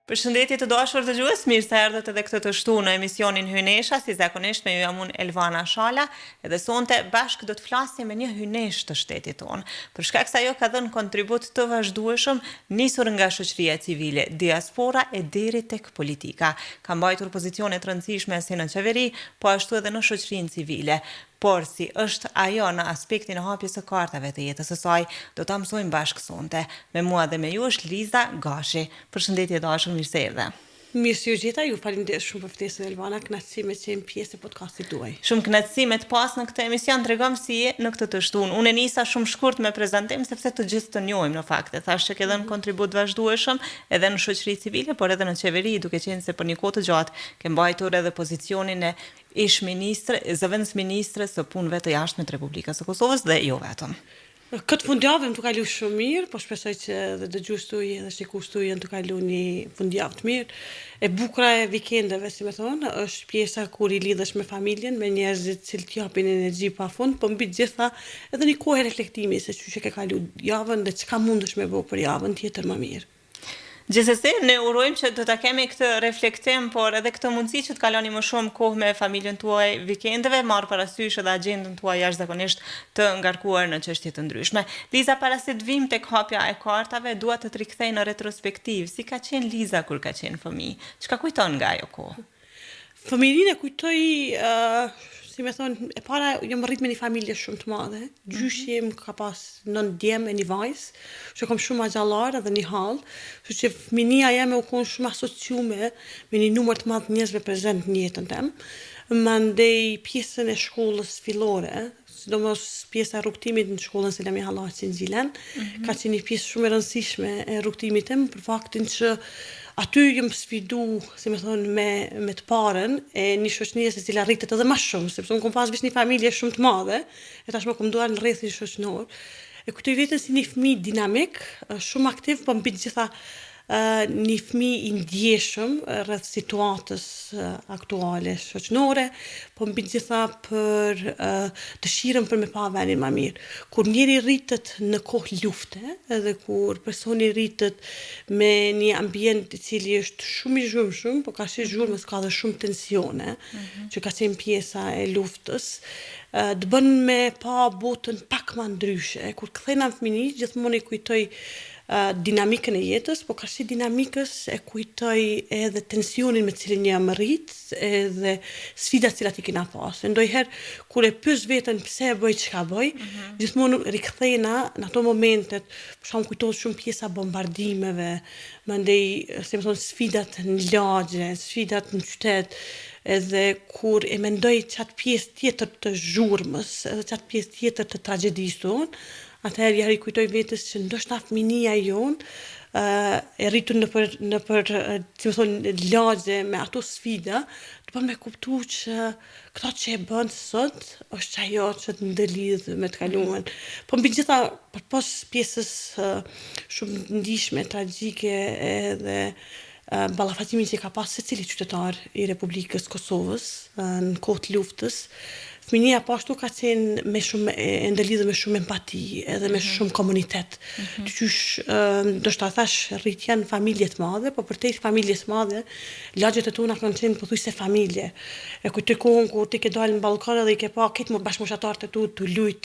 Përshëndetje të dashur dëgjues, mirë se erdhët edhe këtë të shtunë në emisionin Hyjnesha, si zakonisht me ju jam unë Elvana Shala, edhe sonte bashkë do të flasim me një hyjneshë të shtetit tonë. Për shkak se ajo ka dhënë kontribut të vazhdueshëm nisur nga shoqëria civile, diaspora e deri tek politika. Ka mbajtur pozicione të rëndësishme si në qeveri, po ashtu edhe në shoqërinë civile. Por si është ajo në aspektin e hapjes së kartave të jetës së saj, do ta mësojmë bashkë sonte. Me mua dhe me ju është Liza Gashi. Përshëndetje e dashur, mirë se erdhe. Mirë se ju gjeta, ju faleminderit shumë për ftesën Elvana, kënaqësi me qenë pjesë e podcastit tuaj. Shumë kënaqësi me të pas në këtë emision, tregom si je në këtë të shtunë. Unë e nisa shumë shkurt me prezantim sepse të gjithë të njohim në fakt. E thashë që ke dhënë kontribut vazhdueshëm edhe në shoqëri civile, por edhe në qeveri, duke qenë se për një kohë të gjatë ke mbajtur edhe pozicionin e ish-ministre, zëvendësministres së Punëve të Jashtme të Republikës së Kosovës dhe jo vetëm. Këtë fundjavë jam tu kalu shumë mirë, po shpresoj që edhe dëgjuesit tuaj edhe shikuesit tuaj janë tu kalu një fundjavë të mirë. E bukura e vikendeve, si me thonë, është pjesa kur i lidhesh me familjen, me njerëzit të cilët t'japin energji pa fund, po mbi të gjitha edhe një kohë reflektimi se qysh e ke kalu javën dhe çka mundesh me bo për javën tjetër më mirë. Gjithsesi, ne urojmë që do ta kemi këtë reflektim, por edhe këtë mundësi që të kaloni më shumë kohë me familjen tuaj vikendeve, marrë parasysh edhe agjendën tuaj jashtëzakonisht të ngarkuar në çështje të ndryshme. Liza, para se të vijmë tek hapja e kartave, dua të të rikthej në retrospektivë. Si ka qenë Liza kur ka qenë fëmijë? Çka kujton nga ajo kohë? Fëmijërinë e kujtoj, si me thonë, e para jam rrit me një familje shumë të madhe. Mhm. Gjyshi im ka pas nëntë djem e një vajzë, që kom shumë axhallarë edhe një hallë, kështu që fëminia jeme u konë shumë asociume me një numër të madh njerëzve prezent në jetën tem. Mandej pjesën e shkollës fillore, sidomos pjesa e rrugëtimit në shkollën Selami Hallaçi në Gjilan, mm -hmm. ka qenë një pjesë shumë e rëndësishme e rrugëtimit tim për faktin që aty jam sfidu, si me thonë, me, me të parën e një shoqënie e cila rritet edhe ma shumë, sepse unë kom pas veç një familje shumë të madhe, e tashmë kom dalë në rrethin shoqënor. E kujtoj veten si një fëmijë dinamik, shumë aktiv, po mbi të gjitha një fëmijë i ndjeshëm rreth situatës aktuale shoqënore, po mbi të gjitha për dëshirën për me pa vendin ma mirë. Kur njeri rritet në kohë lufte edhe kur personi rritet me një ambient i cili është shumë i zhurmshëm, po karshi zhurmës ka dhe shumë tensione, mm -hmm. që ka qenë pjesa e luftës, të bën me pa botën pak ma ndryshe. Kur kthehna në fëmijëni, gjithmonë i kujtoj dinamikën e jetës, po karshi dinamikës e kujtoj edhe tensionin me të cilin jam rrit edhe sfidat të cilat i kena pas. E ndonjëherë kur e pyes veten pse e bëj çka bëj, mm -hmm. gjithmonë rikthehna në ato momentet, për shembull kujtohet shumë pjesa bombardimeve, mandej, si me thonë, sfidat në lagje, sfidat në qytet, edhe kur e mendoj qatë pjesë tjetër të zhurmës, edhe qatë pjesë tjetër të tragjedisë tonë, Atëherë ja rikujtoj vetes që ndoshta fëminia jonë e rritur nëpër nëpër si me thonë lagje me ato sfida, të bën me kuptu që këto që e bën sot është ajo që të ndërlidh me të kaluarën. Po mbi të gjitha përpos pjesës shumë të ndjeshme, tragjike edhe Ballafaqimin që ka pas secili qytetar i Republikës Kosovës në kohë të luftës, fëminia po ashtu ka qenë me shumë e ndërlidhur me shumë empati edhe me mhm. shumë komunitet. Mm -hmm. Qysh ndoshta thash rritja në familje të madhe, po përtej familjes së madhe, lagjet e tona kanë qenë pothuajse familje. E kujtoj kohën kur ti ke dalë në ballkon edhe i ke pa krejt bashkëmoshatarët e tu tu lujt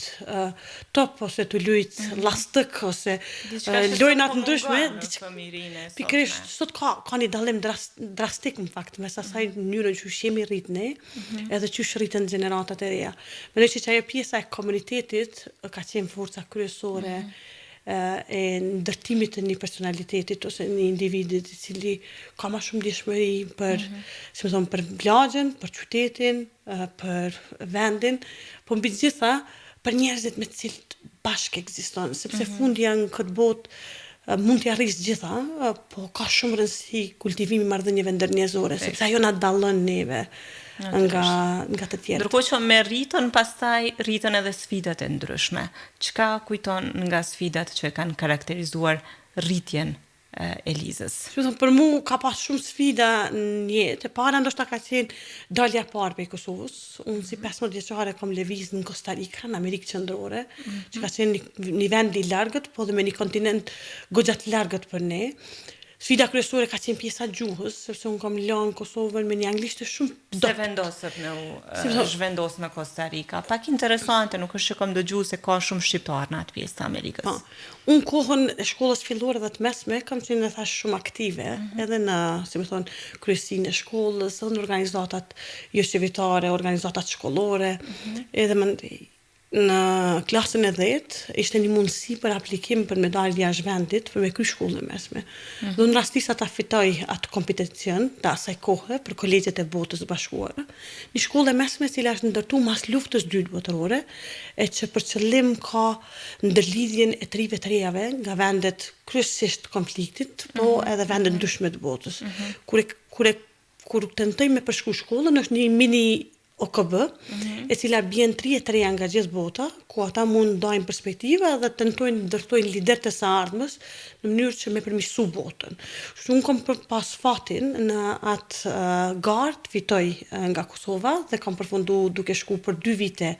top ose tu lujt mm -hmm. llastëk ose lojna të ndryshme, diçka pikërisht sot ka ka një dallim drastik në fakt mes asaj mm -hmm. mënyrën qysh jemi rrit ne, mm -hmm. edhe qysh rriten gjeneratat e reja. Mendoj që ajo pjesa e komunitetit ka qenë forca kryesore mm -hmm e ndërtimit të një personalitetit ose një individit i cili ka ma shumë ndjeshmëri për, mm -hmm. si me thonë, për lagjen, për qytetin, për vendin, po mbi të gjitha për njerëzit me të cilët bashkë ekziston, sepse mm -hmm. fundja në këtë botë mund t'i arrish të gjitha, po ka shumë rëndësi kultivimi i marrëdhënieve ndërnjerëzore, sepse ajo na dallon neve nga nga të tjerët. Ndërkohë që me rritën pastaj rritën edhe sfidat e ndryshme. Çka kujton nga sfidat që e kanë karakterizuar rritjen e Lizës? Si me thonë, për mu ka pas shumë sfida në jetë. E para ndoshta ka qenë dalja e parë prej Kosovës. Unë si 15 mhm. vjeçare kam lëviz në Costa Rica, në Amerikë Qendrore, mm -hmm. që ka qenë një, një vend i largët, po dhe me një kontinent goxha të largët për ne. Sfida kryesore ka qenë pjesa e gjuhës, sepse unë kam lënë Kosovën me një anglishte shumë të dobët. Pse vendosët me u zhvendos në Costa Rica? Pak interesante, nuk është që kam dëgju se ka shumë shqiptarë në atë pjesë të Amerikës. Po. Unë kohën e shkollës fillore dhe të mesme kam qenë e thash shumë aktive, mm -hmm. edhe në, si me thonë, kryesinë e shkollës, edhe në organizatat joqeveritare, organizatat shkollore, mm -hmm. edhe më Në klasën e dhetë ishte një mundësi për aplikim për me dalë jashtë vendit për me kry shkollën e mesme. Mm -hmm. Dhe unë rastisa ta fitoj atë kompeticion të asaj kohe për kolegjet e botës së bashkuara. Një shkollë e mesme e cila është ndërtu mas luftës dytë botërore e që për qëllim ka ndërlidhjen e të rive të rejave nga vendet kryesisht të konfliktit, po mm -hmm. edhe vende ndryshme të botës. Mm -hmm. Kur e, kur e kur tentoj me përshkru shkollën është një mini OKB, mm -hmm. e cila bjen të ri e të reja nga gjithë bota, ku ata mund ndajnë perspektiva dhe tentojnë ndërtojnë lider të së ardhmes në mënyrë që me përmirësu botën. Kështu unë kom pas fatin në atë uh, garë të fitoj uh, nga Kosova dhe kam përfundu duke shku për dy vite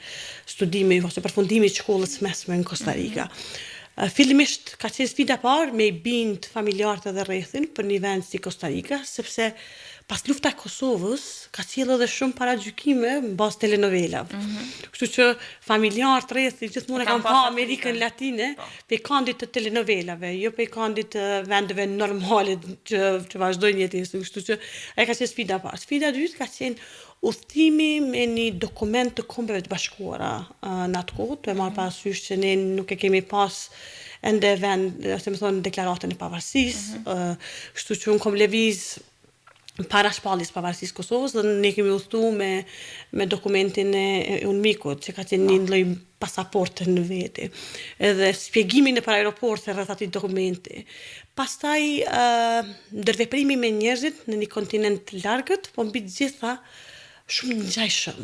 studimi ose përfundimi të shkollës mesme në Costa Rica. Mm -hmm. Fillimisht ka qenë sfida e parë me i bind familjarët edhe rrethin për një vend si Costa Rica, sepse Pas lufta e Kosovës ka sjellë edhe shumë paragjykime në bazë telenovelave. Mm -hmm. Kështu që familjarët rrethi gjithmonë e kanë pa Amerikën Latine po. prej kandit të telenovelave, jo prej kandit të vendeve normale që që vazhdojnë jetesën. Kështu që ajo ka qenë sfida e parë. Sfida e dytë ka qenë udhëtimi me një dokument të Kombeve të Bashkuara në atë kohë, tu e marrë mhm. parasysh që ne nuk e kemi pas ende vend, si me thonë, deklaratën e pavarësisë, mm -hmm. kështu që unë kom lëviz para shpalljes pavarësisë Kosovës dhe ne kemi udhëtu me me dokumentin e UNMIK-ut, që ka qenë një lloj pasaporte në veti. Edhe shpjegimin nëpër aeroporte rreth atij dokumenti. Pastaj ë ndërveprimi me njerëzit në një kontinent të largët, po mbi të gjitha shumë ngjajshëm.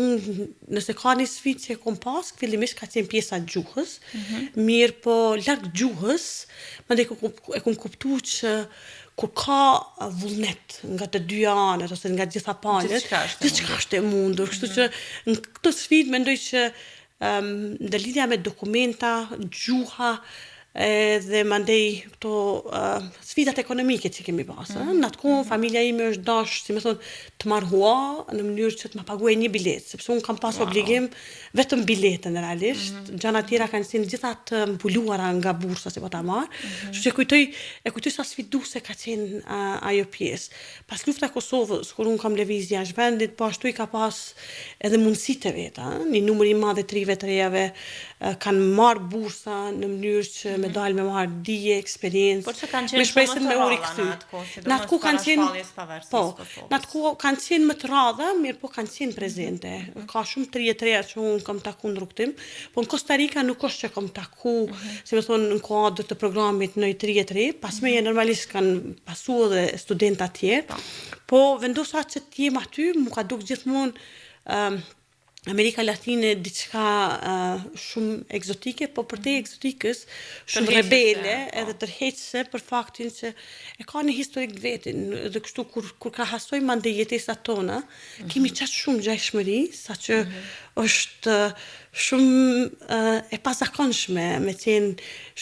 Unë nëse ka një sfidë që e kom pas, fillimisht ka qenë pjesa e gjuhës, mm -hmm. mirë po larg gjuhës, mandej e kom kuptu që kur ka vullnet nga të dyja anët ose nga gjitha palët, gjithçka është e mundur. Kështu që në këtë sfidë mendoj që um, ndërlidhja me dokumenta, gjuha, edhe mandej këto uh, sfidat ekonomike që kemi pas. Mm -hmm. Në atë kohë familja ime është dash, si me thonë, të marr hua në mënyrë që të ma paguaj një biletë, sepse unë kam pas wow. obligim vetëm biletën realisht, mm -hmm. gjana tjera kanë qenë gjitha të mbuluara nga bursa që po ta marr. Mm -hmm. Kështu që kujtoj, e kujtoj sa sfiduese ka qenë uh, ajo pjesë. Pas lufta e Kosovës, kur unë kam lëviz jashtë vendit, po ashtu i ka pas edhe mundësitë e veta, një numër i madh i të rive të rejave kanë marrë bursa në mënyrë që me mhm. dalë me marrë dije, eksperiencë, Por që kanë qenë shumë më të rralla në atë kohë, sidomos në atë kohë kanë qenë po, në atë kohë kanë qenë më të rralla, mirë po kanë qenë prezente. Mm -hmm. Ka shumë të ri e të reja që unë kam taku në rrugëtim, po në Costa Rica nuk është që kam taku, mm -hmm. si me thonë, në kuadër të programit në të ri e të re, pas mm -hmm. meje normalisht kanë pasu edhe studenta tjerë, po, po vendosa që të jem aty, mu ka duk gjithmonë um, Amerika Latine diçka uh, shumë ekzotike, po përtej mhm. ekzotikës, shumë rebele po. edhe tërheqëse për faktin që e ka një historik të vetin, dhe kështu kur kur krahasojmë mandej jetesat tona, mm -hmm. kemi qaq shumë ngjashmëri, saqë mm -hmm. është shumë uh, e pazakonshme me qenë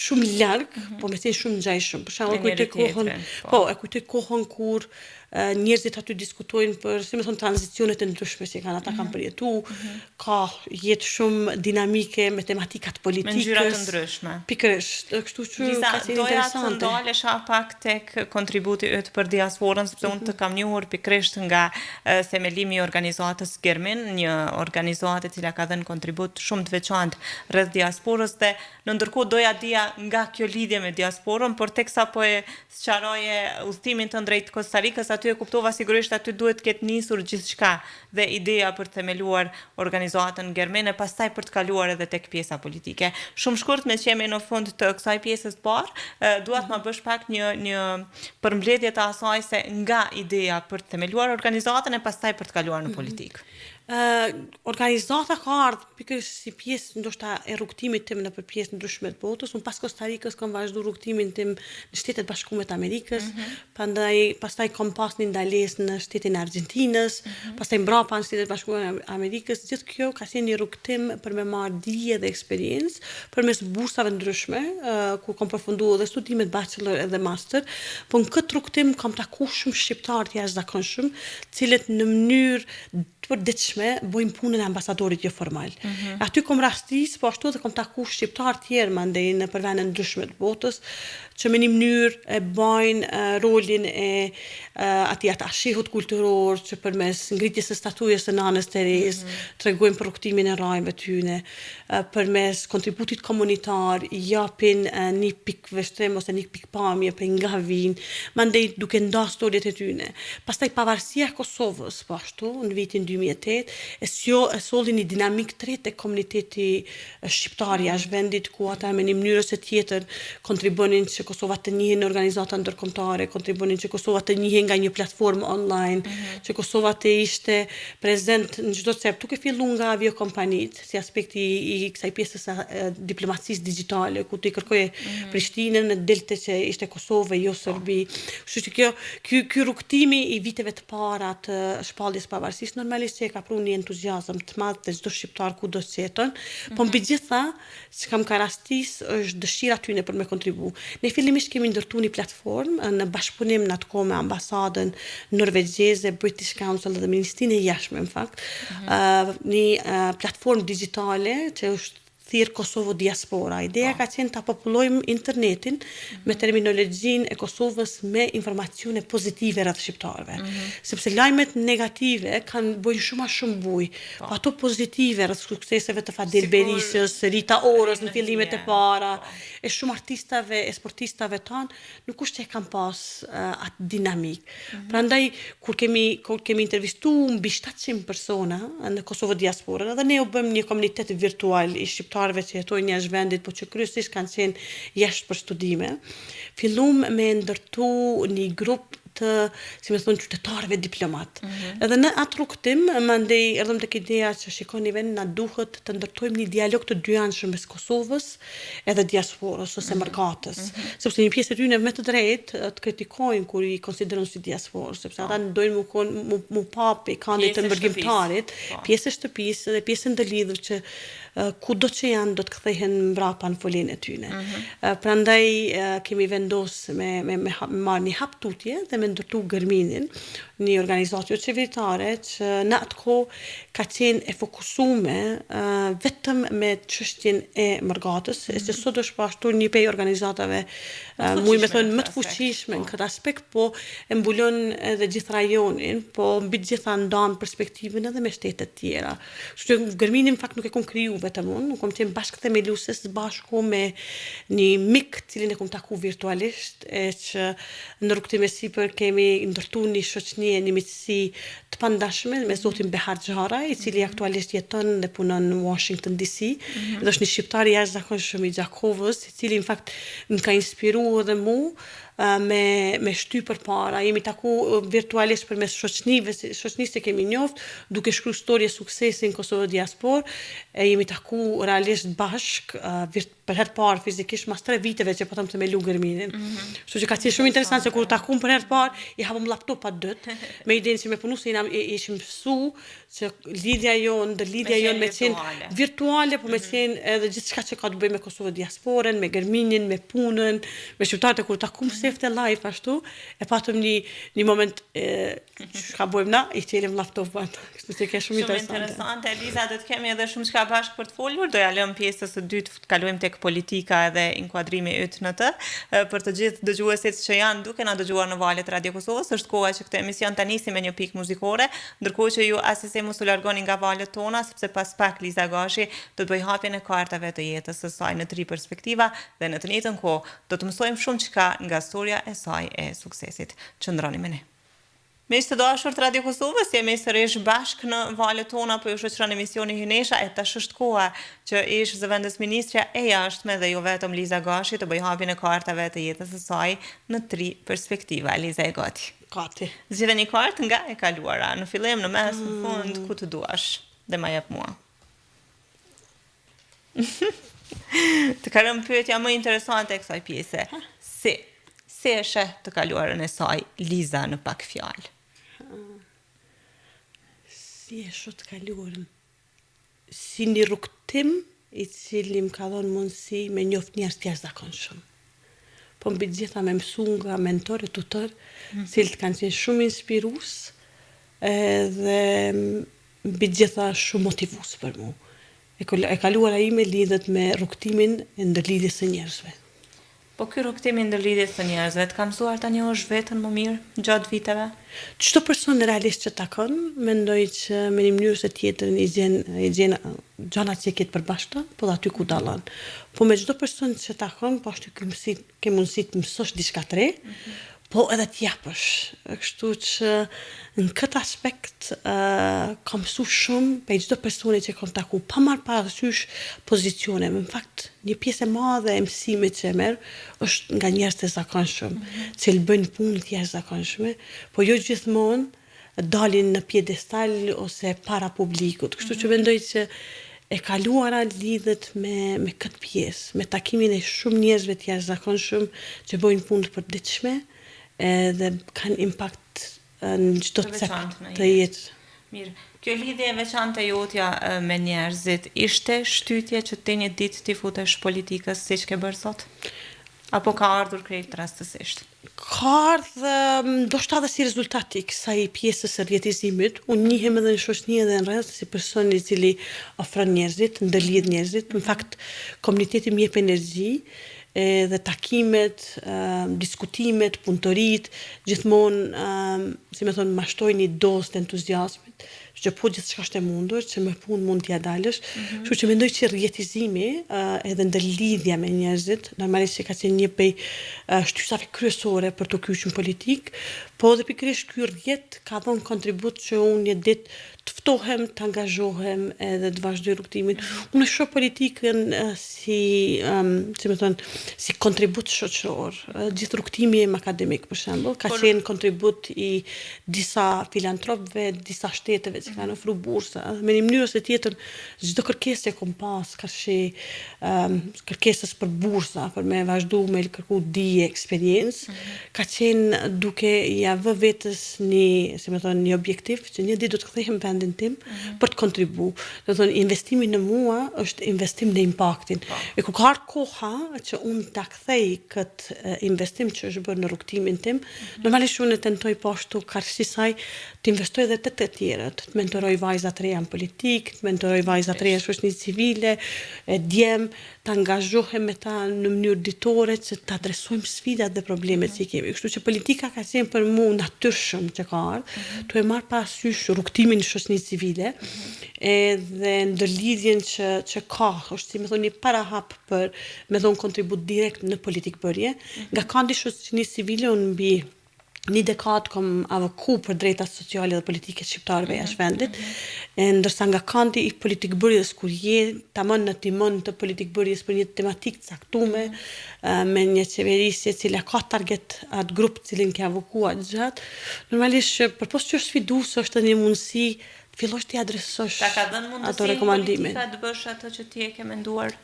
shumë larg, mm -hmm. po me qenë shumë ngjashëm. Për shembull, kujtoj kohën, po. po, e kujtoj kohën kur njerëzit aty diskutojnë për, si me thonë, tranzicionet e ndryshme që kanë ata kanë mhm. përjetu, mm -hmm. ka jetë shumë dinamike me tematikat politikës. Me ngjyra të ndryshme. Pikërisht, kështu që Liza, ka qenë doja të ndalesha pak tek kontributi yt për diasporën, sepse mm -hmm. unë të mhm. kam njohur pikërisht nga themelimi i organizatës Germin, një organizatë e cila ka dhënë kontribut shumë të veçantë rreth diasporës dhe në ndërkohë doja dija nga kjo lidhje me diasporën, por teksa po e sqaroje udhëtimin tënd drejt Kosta Rikës, aty e kuptova sigurisht aty duhet të ketë nisur gjithçka dhe ideja për të themeluar organizatën Germin e pastaj për të kaluar edhe tek pjesa politike. Shumë shkurt meqë jemi në fund të kësaj pjesës të parë, dua të ma bësh pak një një përmbledhje të asaj se nga ideja për të themeluar organizatën e pastaj për të kaluar në politikë. Organizata ka ardhë pikërisht si pjesë ndoshta e rrugëtimit tim nëpër pjesë ndryshme të botës. Unë pas Kosta Rikës kam vazhdu rrugëtimin tim në Shtetet Bashkume të Amerikës, mm -hmm. prandaj pastaj kam pas një ndalesë në shtetin e Argjentinës, mm -hmm. pastaj mbrapa në Shtetet Bashkume të Amerikës. Gjithë kjo ka qenë një rrugëtim për me marrë dije dhe eksperiencë përmes bursave ndryshme, uh, ku kam përfundu edhe studimet bachelor edhe master, po në këtë rrugëtim kam taku shumë shqiptarë të jashtëzakonshëm, të cilët në mënyrë të përditshme bojnë punën e ambasadorit joformal. Mm -hmm. Aty kom rastis, po ashtu edhe kom taku shqiptarë tjerë mandej nëpër vende ndryshme të botës, që me një mënyrë e bajnë rolin e atij atashehut kulturor, që përmes ngritjes së statujës së Nanës Terezë, mm -hmm. tregojnë për rrugëtimin e rrajëve tyne, përmes kontributit komunitar, japin një pikëvështrim ose një pikëpamje prej nga vijnë, mandej duke nda storjet e tyne. Pastaj pavarësia e Kosovës, po ashtu, në vitin 2008, e, sjo, e solli një dinamikë të re te komuniteti shqiptar jashtë vendit, ku ata me një mënyrë ose tjetër kontribuonin që Kosova të njihej në organizata ndërkombëtare, kontribuonin që Kosova të njihej nga një platformë online, mm -hmm. që Kosova të ishte prezent në çdo cep, duke fillu nga aviokompanitë, si aspekti i kësaj pjesës së diplomacisë digjitale, ku ti kërkoje mm -hmm. Prishtinën, dilte që ishte Kosovë, jo Serbi. Kështu që kjo ky ky rrugëtimi i viteve të para të shpalljes pavarësisë normalisht që e ka pru një entuziazëm të madh te çdo shqiptar kudo që jeton, mm -hmm. po mbi gjitha çka më ka rastis është dëshira tyne për me kontribu. Ne fillimisht kemi ndërtu një platformë në bashkëpunim në atë kohë me ambasadën norvegjeze, British Council dhe Ministrinë e Jashtme në fakt, mm -hmm. uh, një uh, platformë digjitale që është thirr Kosovo Diaspora. Ideja po. ka qenë ta popullojmë internetin mm -hmm. me terminologjinë e Kosovës me informacione pozitive rreth shqiptarëve. Mm -hmm. Sepse lajmet negative kanë bëjnë shumë ma shumë bujë. Po. po ato pozitive rreth sukseseve të Fadil Berishës, Rita Orës në fillimet e para, po. e shumë artistave e sportistave tanë, nuk është që e kanë pas uh, atë dinamikë. Mm -hmm. Prandaj kur kemi kur kemi intervistu mbi 700 persona në Kosovo diasporën, edhe ne u bëmë një komunitet virtual i shqiptarëve që jetojnë jashtë vendit, po që kryesisht kanë qenë jashtë për studime. Fillum me ndërtu një grup të, si me thonë, qytetarëve diplomat. Mm -hmm. Edhe në atë rrugëtim, mandej erdhëm tek ideja që shikoni vend na duhet të ndërtojmë një dialog të dyanshëm mes Kosovës edhe diasporës ose mhm. mërgatës. Mm -hmm. Sepse një pjesë e tyre me të drejtë të kritikojnë kur i konsideron si diasporë, sepse ata po. dojnë mu kon mu, mu pa prej kandit të mërgimtarit, po. pjesë e shtëpisë dhe pjesë e ndërlidhur që kudo që janë do të kthehen mbrapa në folenë e tyne. Mm -hmm. Prandaj kemi vendos me me me, me marrë një hap tutje dhe me ndërtu Gërminin, një organizatë jo qeveritare që në atë kohë ka qenë e fokusume vetëm me çështjen e mërgatës, mm -hmm. e që mhm. sot është po ashtu një prej organizatave muj me thonë më të fuqishme në po. këtë aspekt, po e mbulon edhe gjithë rajonin, po mbi të gjitha ndan perspektivën edhe me shtetet tjera. Kështu që Gërminin në fakt nuk e kom kriju vetëm unë, unë kom qenë bashkëthemeluese së bashku me një mik të cilin e kom taku virtualisht e që në rrugëtim e sipër kemi ndërtu një shoqni e një miqësi të pandashme me zotin Behar Xharra, i cili mhm. aktualisht jeton dhe punon në Washington DC, mm -hmm. dhe është një shqiptar i jashtëzakonshëm i Gjakovës, i cili në fakt më ka inspiru edhe mu me me shty përpara. Jemi taku virtualisht përmes shoqnive, shoqnisë që kemi njoft, duke shkru storje suksesi në Kosovë diasporë, e jemi taku realisht bashk për herë të parë fizikisht mas tre viteve që patëm themelu Gërminin. Mm -hmm. Kështu që ka qenë shumë interesant se kur u takum për herë të parë, i hapëm laptopat dytë, me idenë që me punu se jena ishim mësu që lidhja jonë, ndërlidhja jonë me qenë virtuale, po me mhm. qenë edhe gjithçka që ka të bëjë me Kosovë diasporën, me Gërminin, me punën, me shqiptarët e kur u takum mm -hmm. sefte live ashtu, e patëm një një moment e çka bëjmë na, i çelim laptopat. Kështu që ke shumë interesante. Shumë interesante, Eliza, do të kemi edhe shumë çka bashkë për të folur, do ja lëmë pjesës së dytë të kalojmë tek politika edhe inkuadrimi yt në të. Për të gjithë dëgjuesit që janë duke na dëgjuar në valët e Radio Kosovës, është koha që këtë emision ta nisim me një pikë muzikore, ndërkohë që ju asesi mos u largoni nga valët tona, sepse pas pak Liza Gashi do të bëjë hapjen e kartave të jetës së saj në tri perspektiva dhe në të njëjtën kohë do të mësojmë shumë çka nga storia e saj e suksesit. Qëndroni me ne. Miq të dashur të Radio Kosovës, jemi sërish bashkë në valët tona, po ju shoqëron emisioni Hyjnesha e tash është koha që ish zëvendësministrja e jashtme dhe jo vetëm Liza Gashi të bëjë hapjen e kartave të jetës së saj në tri perspektiva. Liza je gati. Gati. Zgjidhe një kartë nga e kaluara, në fillim, në mes, në fund, ku të duash dhe ma jep mua. Të ka rënë pyetja më interesante e kësaj pjese. Si? Si e sheh të kaluarën e saj Liza në pak fjalë? Si e shoh të kaluarën? Si një rrugëtim i cili më ka dhënë mundësi me njoft njerëz të jashtëzakonshëm. Po mbi të gjitha me mësu nga mentorë e tutorë, mm -hmm. cilët kanë qenë shumë inspirues edhe mbi të gjitha shumë motivues për mu. E kaluara ime lidhet me rrugëtimin e ndërlidhjes së njerëzve. Po ky rrugëtim i ndërlidhjes së njerëzve të ka mësuar ta njohësh veten më mirë gjatë viteve? Çdo person realisht që takon, mendoj që me një mënyrë ose tjetrën i gjen i gjen gjanat që i ke të përbashkëta, po dhe aty ku dallon. Po me çdo person që takon, po ashtu ke mundësi ke mundësi të mësosh diçka të re, po edhe të japësh. Kështu që në këtë aspekt kam mësu shumë prej çdo personi që kam taku, pa marrë parasysh pozicioneve. Në fakt, një pjesë e madhe e mësimit që e merr është nga njerëz të zakonshëm, mm -hmm. që bëjnë punë të jashtëzakonshme, po jo gjithmonë dalin në piedestal ose para publikut. Kështu që mhm. mendoj që e kaluara lidhet me me këtë pjesë, me takimin e shumë njerëzve të jashtëzakonshëm që bëjnë punë të përditshme edhe kanë impakt në çdo cep të jetës. Mirë, kjo lidhje e veçantë e jotja me njerëzit ishte shtytje që ti një ditë t'i futesh politikës siç ke bërë sot? Apo ka ardhur krejt rastësisht? Ka ardhë ndoshta edhe si rezultat i kësaj pjesës së rrjetizimit. Unë njihem edhe në shoqni edhe në rreth si person i cili afron njerëzit, ndërlidh njerëzit. Në fakt, komuniteti më jep energji edhe takimet, diskutimet, punëtoritë, gjithmonë, si me thonë, ma shtojnë një dozë të entuziazmit. që po gjithçka është e mundur, që me punë mund t'ia dalësh. Mm -hmm. Kështu që mendoj që rrjetizimi edhe ndërlidhja me njerëzit, normalisht që ka qenë një prej shtysave kryesore për t'u kyçur në politikë, po edhe pikërisht ky rrjet ka dhënë kontribut që unë një ditë të ftohem, të angazhohem edhe të vazhdoj rrugëtimin. Mm -hmm. Unë e shoh politikën si, um, si me thonë, si kontribut shoqëror. Gjithë rrugëtimi im akademik, për shembull, ka qenë kontribut i disa filantropëve, disa shteteve që kanë ofru bursa. Me një mënyrë ose tjetër, çdo kërkesë që kom pas, karshi um, kërkesës për bursa, për me vazhdu me kërku dije, eksperiencë, mm -hmm. ka qenë duke ia vë vetes një, si me thonë, një objektiv, që një ditë do të kthehem në vendin tim mm -hmm. për të kontribu. Do të thonë, investimi në mua është investim në impaktin. Po. E kur ka ardhur koha që unë ta kthej këtë investim që është bërë në rrugëtimin tim, normalisht unë tentoj po ashtu karshi saj të investoj edhe te të tjerët, të mentoroj vajza të reja në politikë, të mentoroj vajza të reja në shoqëni civile, e djem, të angazhohem me ta në mënyrë ditore që të adresojmë sfidat dhe problemet që i kemi. Kështu që politika ka qenë për mu natyrshëm që ka ardhur, mm -hmm. tu e marrë parasysh rrugëtimin në shoqëni civile, mm -hmm. edhe ndërlidhjen që që ka, është si me thonë një parahap për me dhonë kontribut direkt në politikëbërje. Nga kandi i shoqënisë civile unë mbi një dekadë kom avoku për drejtat sociale dhe politike të shqiptarëve jashtë vendit, e ndërsa nga kandi i politikëbërjes kur je tamam në timon të politikëbërjes për një tematikë të caktume, me një qeverisje e cila ka target atë grup të cilin ke avoku aq gjatë, normalisht që përpos që është sfiduese është edhe një mundësi të fillosh t'i adresosh Ta ka dhënë ato mundësinë rekomandime. politika të bësh atë që ti e ke menduar?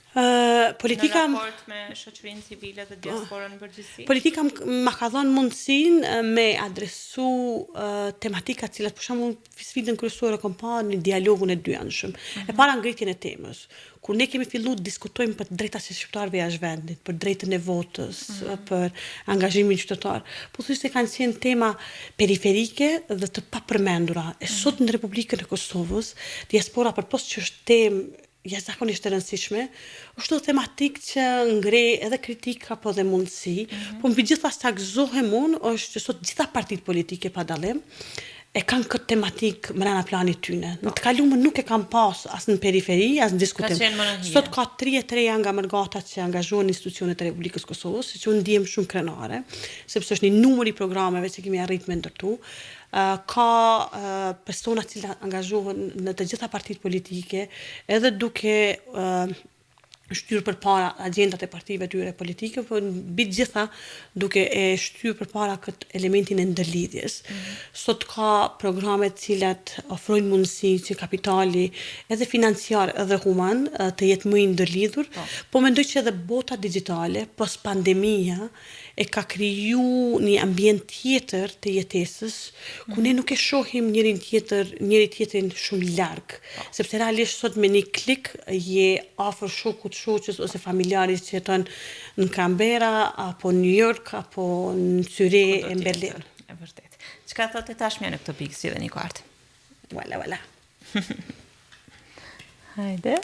Politika në raport me shoqërinë civile dhe diasporën në përgjithësi? Politika ma ka dhënë mundësinë me adresu tematika të cilat për shembull sfidën kryesore kom pa në dialogun e dyanshëm. E para ngritjen e temës. Kur ne kemi fillu të diskutojmë për të drejtat e shqiptarëve jashtë vendit, për drejtën e votës, për angazhimin qytetar, pothuajse kanë qenë tema periferike dhe të papërmendura. E sot në Republikën e Kosovës, diaspora përpos që është temë jashtëzakonisht e rëndësishme, është edhe tematikë që ngre edhe kritika po edhe mundësi, mm -hmm. po mbi gjitha sa gëzohem unë është që sot gjitha partitë politike pa dallim. e kanë këtë tematikë mrena planit tyne. Në të kalumen nuk e kanë pas as në periferi, as në diskutim. Ka qenë më në hije. Sot ka të ri e të reja nga mërgata që angazhohen në institucionet e Republikës Kosovës, që unë ndihem shumë krenare, sepse është një numër i programeve që kemi arrit me ndërtu. Ka persona të cilët angazhohen në të gjitha partitë politike, edhe duke shtyrë përpara agjendat e partive tyre politike, po mbi të gjitha duke e shtyrë përpara këtë elementin e ndërlidhjes. Mm -hmm. Sot ka programe të cilat ofrojnë mundësi që kapitali edhe financiar edhe human të jetë më i ndërlidhur, po, po mendoj që edhe bota digjitale, post pandemia, e ka kriju një ambient tjetër të jetesës, ku ne nuk e shohim njërin tjetër, njëri tjetrin shumë larg, sepse realisht sot me një klik je afër shokut, shoqes ose familjarit që jeton në Canberra apo në New York apo në Cyrih e në Berlin. E vërtetë. Çka thotë e tashmja në këtë pikë si dhe një kartë? Wala wala. Hajde.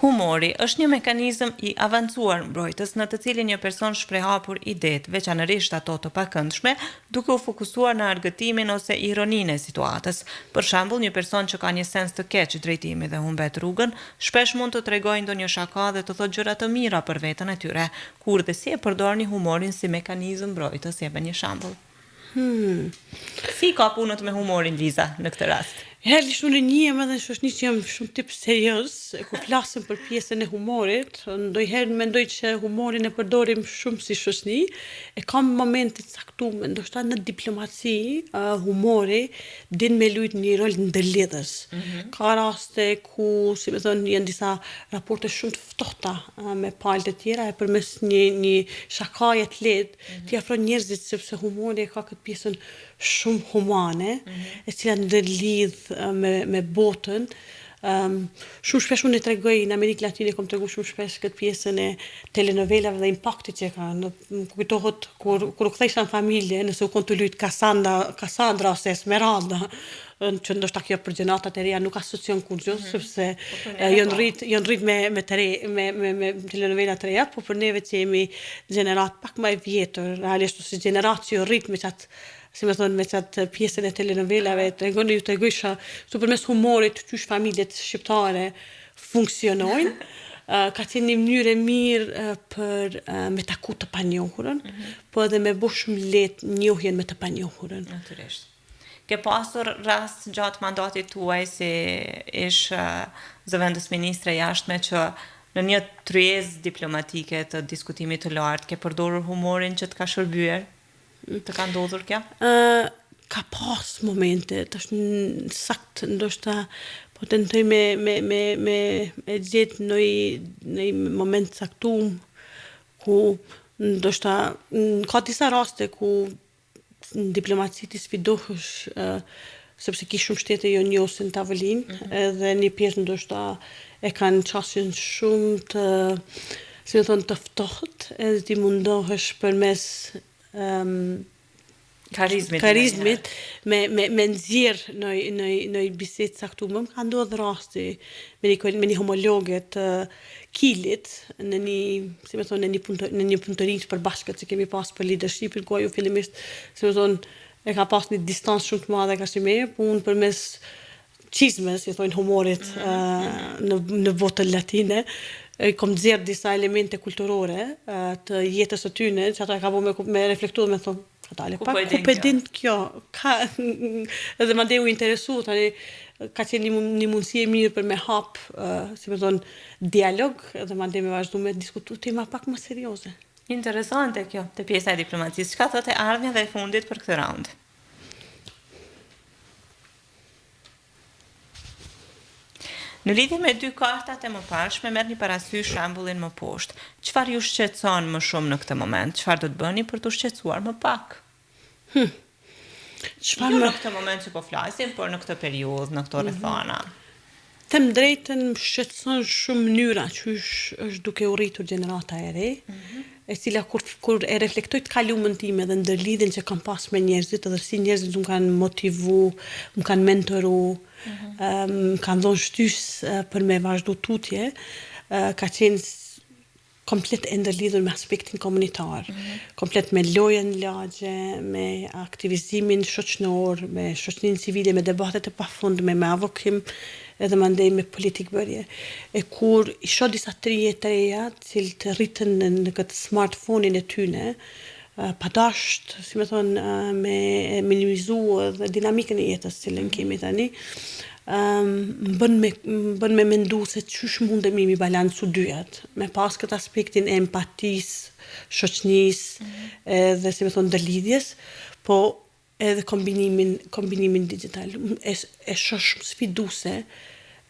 Humori është një mekanizëm i avancuar mbrojtës në të cilin një person shpreh hapur idetë, veçanërisht ato të pakëndshme, duke u fokusuar në argëtimin ose ironinë e situatës. Për shembull, një person që ka një sens të keq drejtimi dhe humbet rrugën, shpesh mund të tregojë ndonjë shaka dhe të thotë gjëra të mira për veten e tyre. Kur dhe si e përdorni humorin si mekanizëm mbrojtës? Jepni një shembull. Hmm. Si ka punët me humorin Liza në këtë rast? Realisht unë njihem edhe në shoqni që jam shumë tip serioz, e kur flasim për pjesën e humorit, ndonjëherë mendoj që humorin e përdorim shumë si shoqni, e kam momente të caktume, ndoshta në diplomaci, uh, humori din me lujt një rol ndërlidhës. Mm -hmm. Ka raste ku, si me thënë, janë disa raporte shumë të ftohta uh, me palët e tjera e përmes një, një shakaje të lehtë, T'i afron njerëzit sepse humori e ka këtë pjesën shumë humane, e cila ndërlidh me me botën. Um, shumë shpesh unë e tregoj në Amerikë Latine, kom tregu shumë shpesh këtë pjesën e telenovelave dhe impaktit që e ka. Në, më kujtohet kur kur u kthejsha në familje, nëse u kon tu lujt Cassandra, Cassandra ose Esmeralda, që ndoshta kjo për gjeneratat e reja nuk asocion kurrgjë, mm -hmm. sepse po janë po. rrit janë rrit me me të re, me me me telenovela të reja, po për neve që jemi gjeneratë pak më e vjetër, realisht ose gjeneratë që u rrit me qat si me thonë, me qatë pjesën e telenovelave, tregon ju tregojsha, kështu përmes humorit, qysh familjet shqiptare funksionojnë, ka qenë një mënyrë e mirë për me taku të panjohurën, mm -hmm. po edhe me bo shumë lehtë njohjen me të panjohurën. Natyrisht. Ke pasur rast gjatë mandatit tuaj si ish zëvendës ministre e jashtme që në një tryezë diplomatike të diskutimit të lartë ke përdorur humorin që të ka shërbyer? Të ka ndodhur kjo? Ë ka pas momente, tash sakt ndoshta po tentoj me me me me e gjet noj noj moment të caktum ku ndoshta ka disa raste ku në diplomaci ti sfidohesh sepse ki shumë shtete jo njohëse në tavolinë mm -hmm. edhe një pjesë ndoshta e kanë qasjen shumë të si me thonë të ftohtë edhe ti mundohesh përmes um, karizmit, karizmit me, me, me nxjerr në, në, në bisedë të caktume. Më ka ndodhë rasti me një, me një homologe të Kilit në një, si me thonë, në një punëtori, në një punëtori të përbashkët që kemi pas për leadershipin, ku ajo fillimisht, si me thonë, e ka pas një distancë shumë të madhe karshi meje, po unë përmes çizmes, i thonë humorit mm -hmm. në, në botën latine, i kom nxjerr disa elemente kulturore të jetës së tyne, që ato e ka bo me, me reflektu dhe me thonë, Dale, pak, ku po e din kjo? Ka, edhe mandej u interesu, tani, ka qenë një, një mundësi e mirë për me hap, uh, si me thonë, dialog, edhe mandej me vazhdu me diskutu tema pak më serioze. Interesante kjo, te pjesa e diplomacisë. Çka thotë e ardhmja dhe e fundit për këtë raund? Në lidhje me dy kartat e mëparshme, merrni parasysh shembullin më poshtë. Çfarë ju shqetëson më shumë në këtë moment? Çfarë do të bëni për t'u shqetësuar më pak? Hm. Çfarë jo në këtë moment që po flasim, por në këtë periudhë, në këto mhm. rrethana. Them drejtën, më shqetëson shumë mënyra qysh është duke u rritur gjenerata e re, mm -hmm. e cila kur kur e reflektoj të kalumen time dhe ndërlidhjen që kam pas me njerëzit edhe si njerëzit më kanë motivu, më kanë mentoru, mm -hmm. më kanë dhënë shtysë për me vazhdu tutje, ka qenë. komplet e ndërlidhur me aspektin komunitar, mm -hmm. komplet me lojën në lagje, me aktivizimin shoqënor, me shoqëninë civile, me debatet e pafundme, me avokim edhe mandej me politikëbërje. E kur i shoh disa të rinj e të reja, të cilët rriten në, në këtë smartphone-in e tyne, pa dasht, si me thonë, me minimizu edhe dinamikën e jetës të cilën kemi tani, më bën me, më bën me mendu se qysh mundemi mi balancu dyjat, me pas këtë aspektin e empatisë, shoqnisë, mm -hmm. edhe si me thonë ndërlidhjes, po edhe kombinimin, kombinimin digital. E, e shoh shumë sfiduse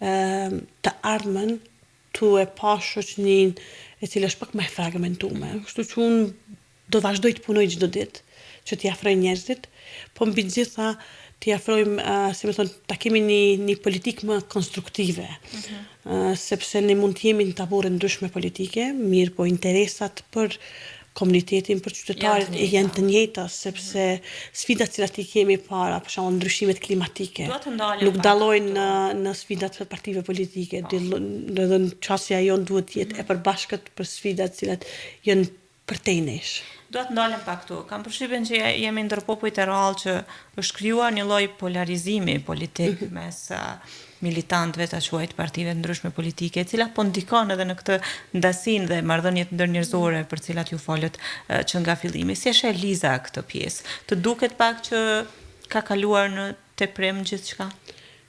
të ardhmen tu e pa shoqninë e cila është pak më e fragmentume. Kështu që unë do vazhdoj të punoj çdo ditë që t'i afroj njerëzit, po mbi të gjitha t'i afrojmë, uh, si me thonë, ta kemi një, një politikë më konstruktive, mm -hmm. uh, sepse ne mund të jemi në taborre ndryshme politike, mirë po interesat për komunitetin, për qytetarët janë të njëjta, sepse sfidat cilat i kemi para, për shembull ndryshimet klimatike, nuk dallojnë në në sfidat e partive politike, po. do të qasja jonë duhet të jetë e mhm. përbashkët për sfidat cilat janë përtej nesh. Dua të ndalem pak këtu. Kam përshtypjen që jemi ndër popujt e rrallë që është krijuar një lloj polarizimi politik mhm. mes militantëve ta quaj të partive të ndryshme politike, e cila po ndikon edhe në këtë ndasinë dhe marrëdhëniet ndërnjerëzore për të cilat ju folët që nga fillimi. Si e sheh Liza këtë pjesë? Të duket pak që ka kaluar në teprim gjithçka?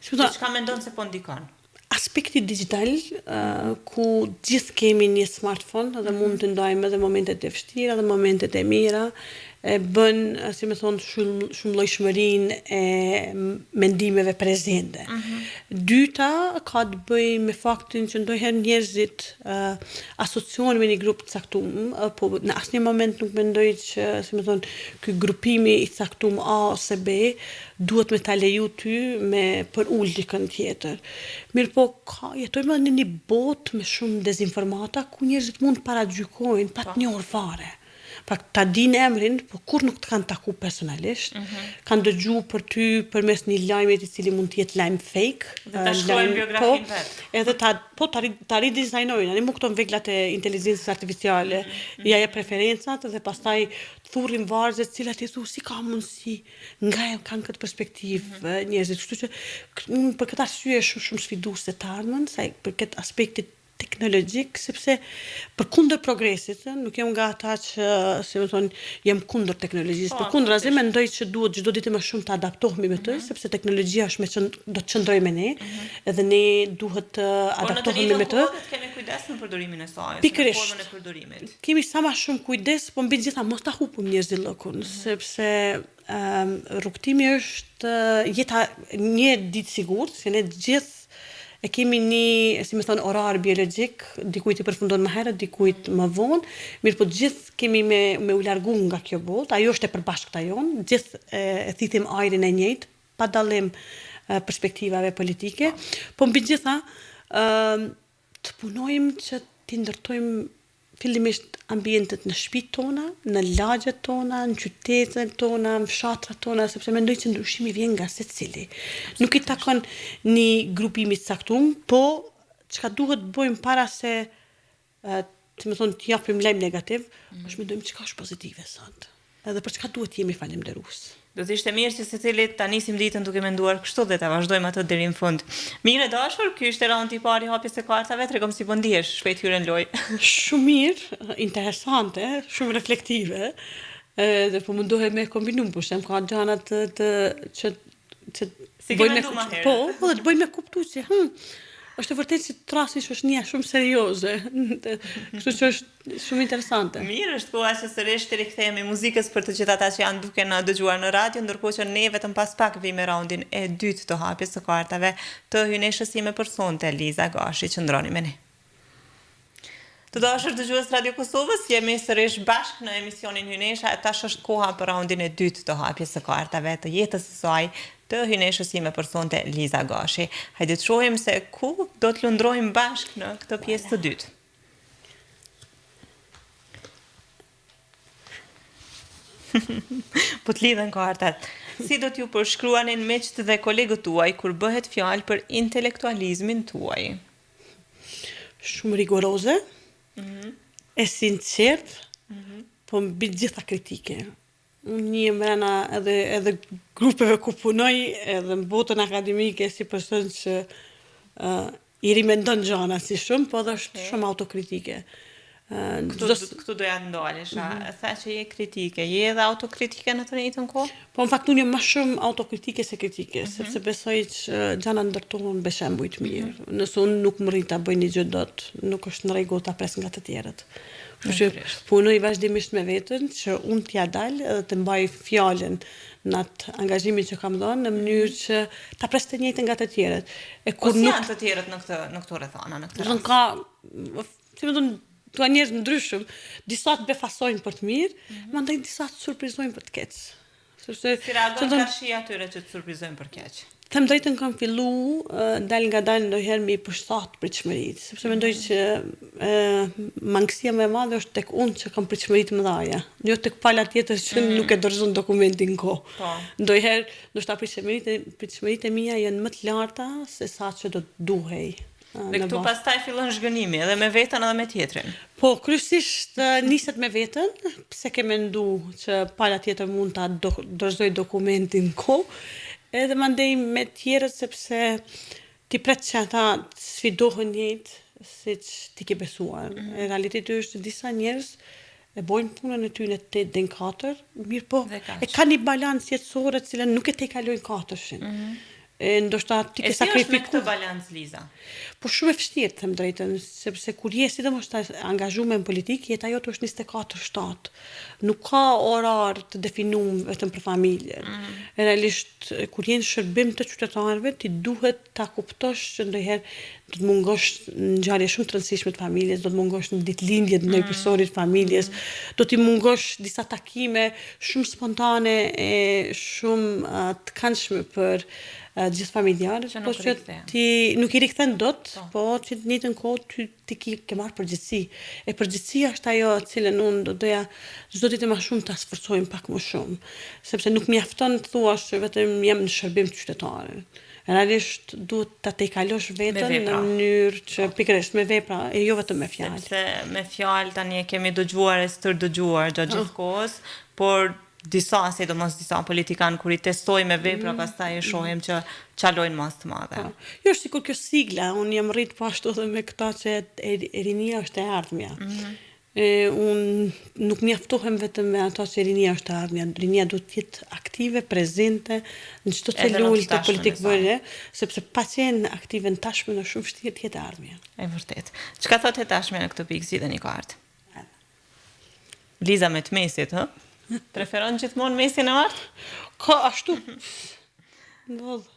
Gjithçka mendon se po ndikon? Aspekti digjital, ku gjithë kemi një smartphone dhe mund të ndajmë edhe momentet e vështira dhe momentet e mira, e bën, si me thonë, shumë shumëllojshmërinë e mendimeve prezente. Mm -hmm. Dyta ka të bëjë me faktin që ndonjëherë njerëzit uh, asociohen me një grup të caktuar, uh, po në asnjë moment nuk mendoj që, si me thonë, ky grupimi i caktuar A ose B duhet me ta leju ty me përul dikën tjetër. Mirëpo, ka, jetojmë edhe në një botë me shumë dezinformata ku njerëzit mund të paragjykojnë pa të po. njohur fare. Pra ta dinë emrin, po kurrë nuk të kanë taku personalisht, mm -hmm. kanë dëgju për ty përmes një lajmi i cili mund të jetë lajm fake. Dhe ta shkruajnë biografinë po, vetë. Edhe ta, po, ta, ta ridizajnojnë, ani mu këto veglat e inteligjencës artificiale, mm -hmm. ja jep preferencat dhe pastaj thurrin vargje të cilat i thu si ka mundësi nga e kanë këtë perspektivë mm -hmm. njerëzit. Kështu që unë për këtë arsye është shumë shumë sfiduese të ardhmen, sa i përket aspektit teknologjik, sepse përkundër progresit, nuk jam nga ata që, si me thonë, jam kundër teknologjisë, po, përkundrazi mendoj që duhet çdo ditë më shumë të adaptohemi me të, mm -hmm. sepse teknologjia është me qënd, do të qëndrojë me ne, mm -hmm. edhe ne duhet të po, adaptohemi me të. Po në të kemi kujdes në përdorimin e saj, në formën e përdorimit. Kemi sa ma shumë kujdes, po mbi të gjitha mos ta hupim njerëzillëkun, mm -hmm. sepse um, rrugëtimi është jeta një ditë sigurt, se ne të gjithë E kemi një, si me thonë, orar biologjik, dikujt i përfundon më herët, dikujt më vonë, mirëpo të gjithë kemi me, me u largu nga kjo botë, ajo është e përbashkëta jonë, gjithë e, e thithim ajrin e njëjtë, pa dallim perspektivave politike, po mbi të gjitha, ë të punojmë që t'i ndërtojmë fillimisht ambientet në shtëpitë tona, në lagjet tona, në qytetet tona, në fshatrat tona, sepse mendoj që ndryshimi vjen nga secili. Nuk i takon një grupimi të caktuar, po çka duhet të bëjmë para se të me thonë të japim lajm negativ, mm. është mendojmë çka është pozitive sot. Edhe për çka duhet të jemi falënderues. Do të ishte mirë që secili ta nisim ditën duke menduar kështu dhe ta vazhdojmë atë deri në fund. Mirë e dashur, ky ishte raundi i parë i hapjes së kartave, tregom si po ndihesh, shpejt hyre në lojë. Shumë mirë, interesante, shumë reflektive, edhe po mundohem me kombinu, po shem ka gjana të, të që që S'i ke mendu ma herët. Po, po dhe të bëjnë me kuptu që, hm, është e vërtetë që të rasin shoqënia shumë serioze, kështu që është shumë interesante. Mirë, është koha që sërish t'i rikthehemi muzikës për të gjithë ata që janë duke na dëgjuar në radio, ndërkohë që ne vetëm pas pak vijmë me raundin e dytë të hapjes së kartave të hyjneshës sime për sonte, Liza Gashi, qëndroni me ne. Të dashur dëgjues të Radio Kosovës, jemi sërish bashkë në emisionin Hyjnesha e tash është koha për raundin e dytë të hapjes së kartave të jetës së saj të hyjneshës sime për sonte Liza Gashi. Hajde të shohim se ku do të lundrojmë bashkë në këtë pjesë të dytë. Po të lidhen kartat. Si do t'ju përshkruanin miqtë dhe kolegët tuaj kur bëhet fjalë për intelektualizmin tuaj? Shumë rigoroze, mm -hmm. E sinqertë, mm -hmm. po mbi të gjitha kritike. Unë njihem mrena edhe, edhe grupeve ku punoj, edhe në botën akademike si person që uh, i rimendon gjanat si shumë, po edhe është okay. shumë autokritike. Këtu, do, këtu doja të ndalesha. Mm -hmm. Tha që je kritike, je edhe autokritike në të njëjtën kohë? Po në fakt unë jam më shumë autokritike se kritike, mm -hmm. sepse besoj që gjanat ndërtohen me shembuj të mirë. Mm -hmm. Nëse unë nuk mrri ta bëj një gjë dot, nuk është në rregull ta pres nga të tjerët. Kështu që punoj vazhdimisht me veten që unë t'ia dal edhe të mbaj fjalën në atë angazhimin që kam dhënë në mënyrë që ta pres të njëjtën nga të tjerët. E kur po si nuk janë të tjerët në këtë në këto rrethana, në këtë rast? Ka si me thënë, ka njerëz ndryshëm, disa të befasojnë për të mirë, mm -hmm. mandej disa të surprizojnë për të keq. Sepse si reagon karshi atyre që të surprizojnë për keq? Them drejtën kam fillu dal nga dal ndonjëherë me i përshtat pritshmëritë, sepse mendoj mhm. që e, mangësia më e madhe është tek unë që kam pritshmëri të mëdha, jo tek pala tjetër që mm. nuk e dorëzon dokumentin në kohë. Po. Ndonjëherë, ndoshta pritshmëritë pritshmëritë e mia janë më të larta se sa që do të duhej. Dhe këtu pastaj fillon zhgënjimi, edhe me veten edhe me tjetrin. Po, kryesisht niset me veten, pse ke mendu që pala tjetër mund ta do, dorëzojë dokumentin në kohë, edhe mandej me tjerët sepse ti pret që ata të sfidohen njëjtë siç ti ke besuar. Mm -hmm. E realiteti është që disa njerëz e bojnë punën e tyre 8 deri në 4, mirëpo e kanë një balancë jetësore të cilën nuk e tejkalojnë katërshin. Mm -hmm. E ndoshta ti ke sakrifiku. E si është me këtë balancë Liza? Po shumë e vështirë, të them drejtën, sepse kur je sidomos të angazhuar në politikë, jeta jote është 24/7. Nuk ka orar të definum vetëm për familjen. Mm -hmm. Realisht kur je në shërbim të qytetarëve, ti duhet ta kuptosh që ndonjëherë do të mungosh në ngjarje shumë të rëndësishme të familjes, do të mungosh në ditëlindje të ndonjë mm. personi të familjes, mm. do t'i mungosh disa takime shumë spontane e shumë uh, të këndshme për uh, gjithë familjarët, po që ti nuk i rikthen dot, po, po që të njëjtën kohë ty ti ki, ke marrë përgjegjësi. E përgjegjësia është ajo të cilën unë do doja çdo ditë më shumë ta sforcojmë pak më shumë, sepse nuk mjafton të thuash që vetëm jam në shërbim të qytetarit. Realisht duhet ta tejkalosh veten në mënyrë që po. pikërisht me vepra e jo vetëm me fjalë. Sepse me fjalë tani e kemi dëgjuar e stërdëgjuar gjatë gjithë kohës, por disa, sidomos disa politikanë kur i testojmë me vepra, mm. pastaj e shohim që çalojnë masë të madhe. Po. Jo, është sikur kjo sigla, unë jam rrit po ashtu edhe me këta që e, e rinia është e ardhmja. Mm -hmm. E, unë nuk mjaftohem vetëm me ato që rinia është e ardhmja. Rinia duhet të jetë aktive, prezente në çdo celulë të politikëbërje, sepse pa qenë aktive në tashmen është shumë vështirë të jetë e ardhmja. E vërtetë. Çka thotë e tashmja në këtë pikë zgjidheni kartë? Liza me të mesit, hë? Preferon gjithmonë mesin e artë? Ka ashtu. Ndodh.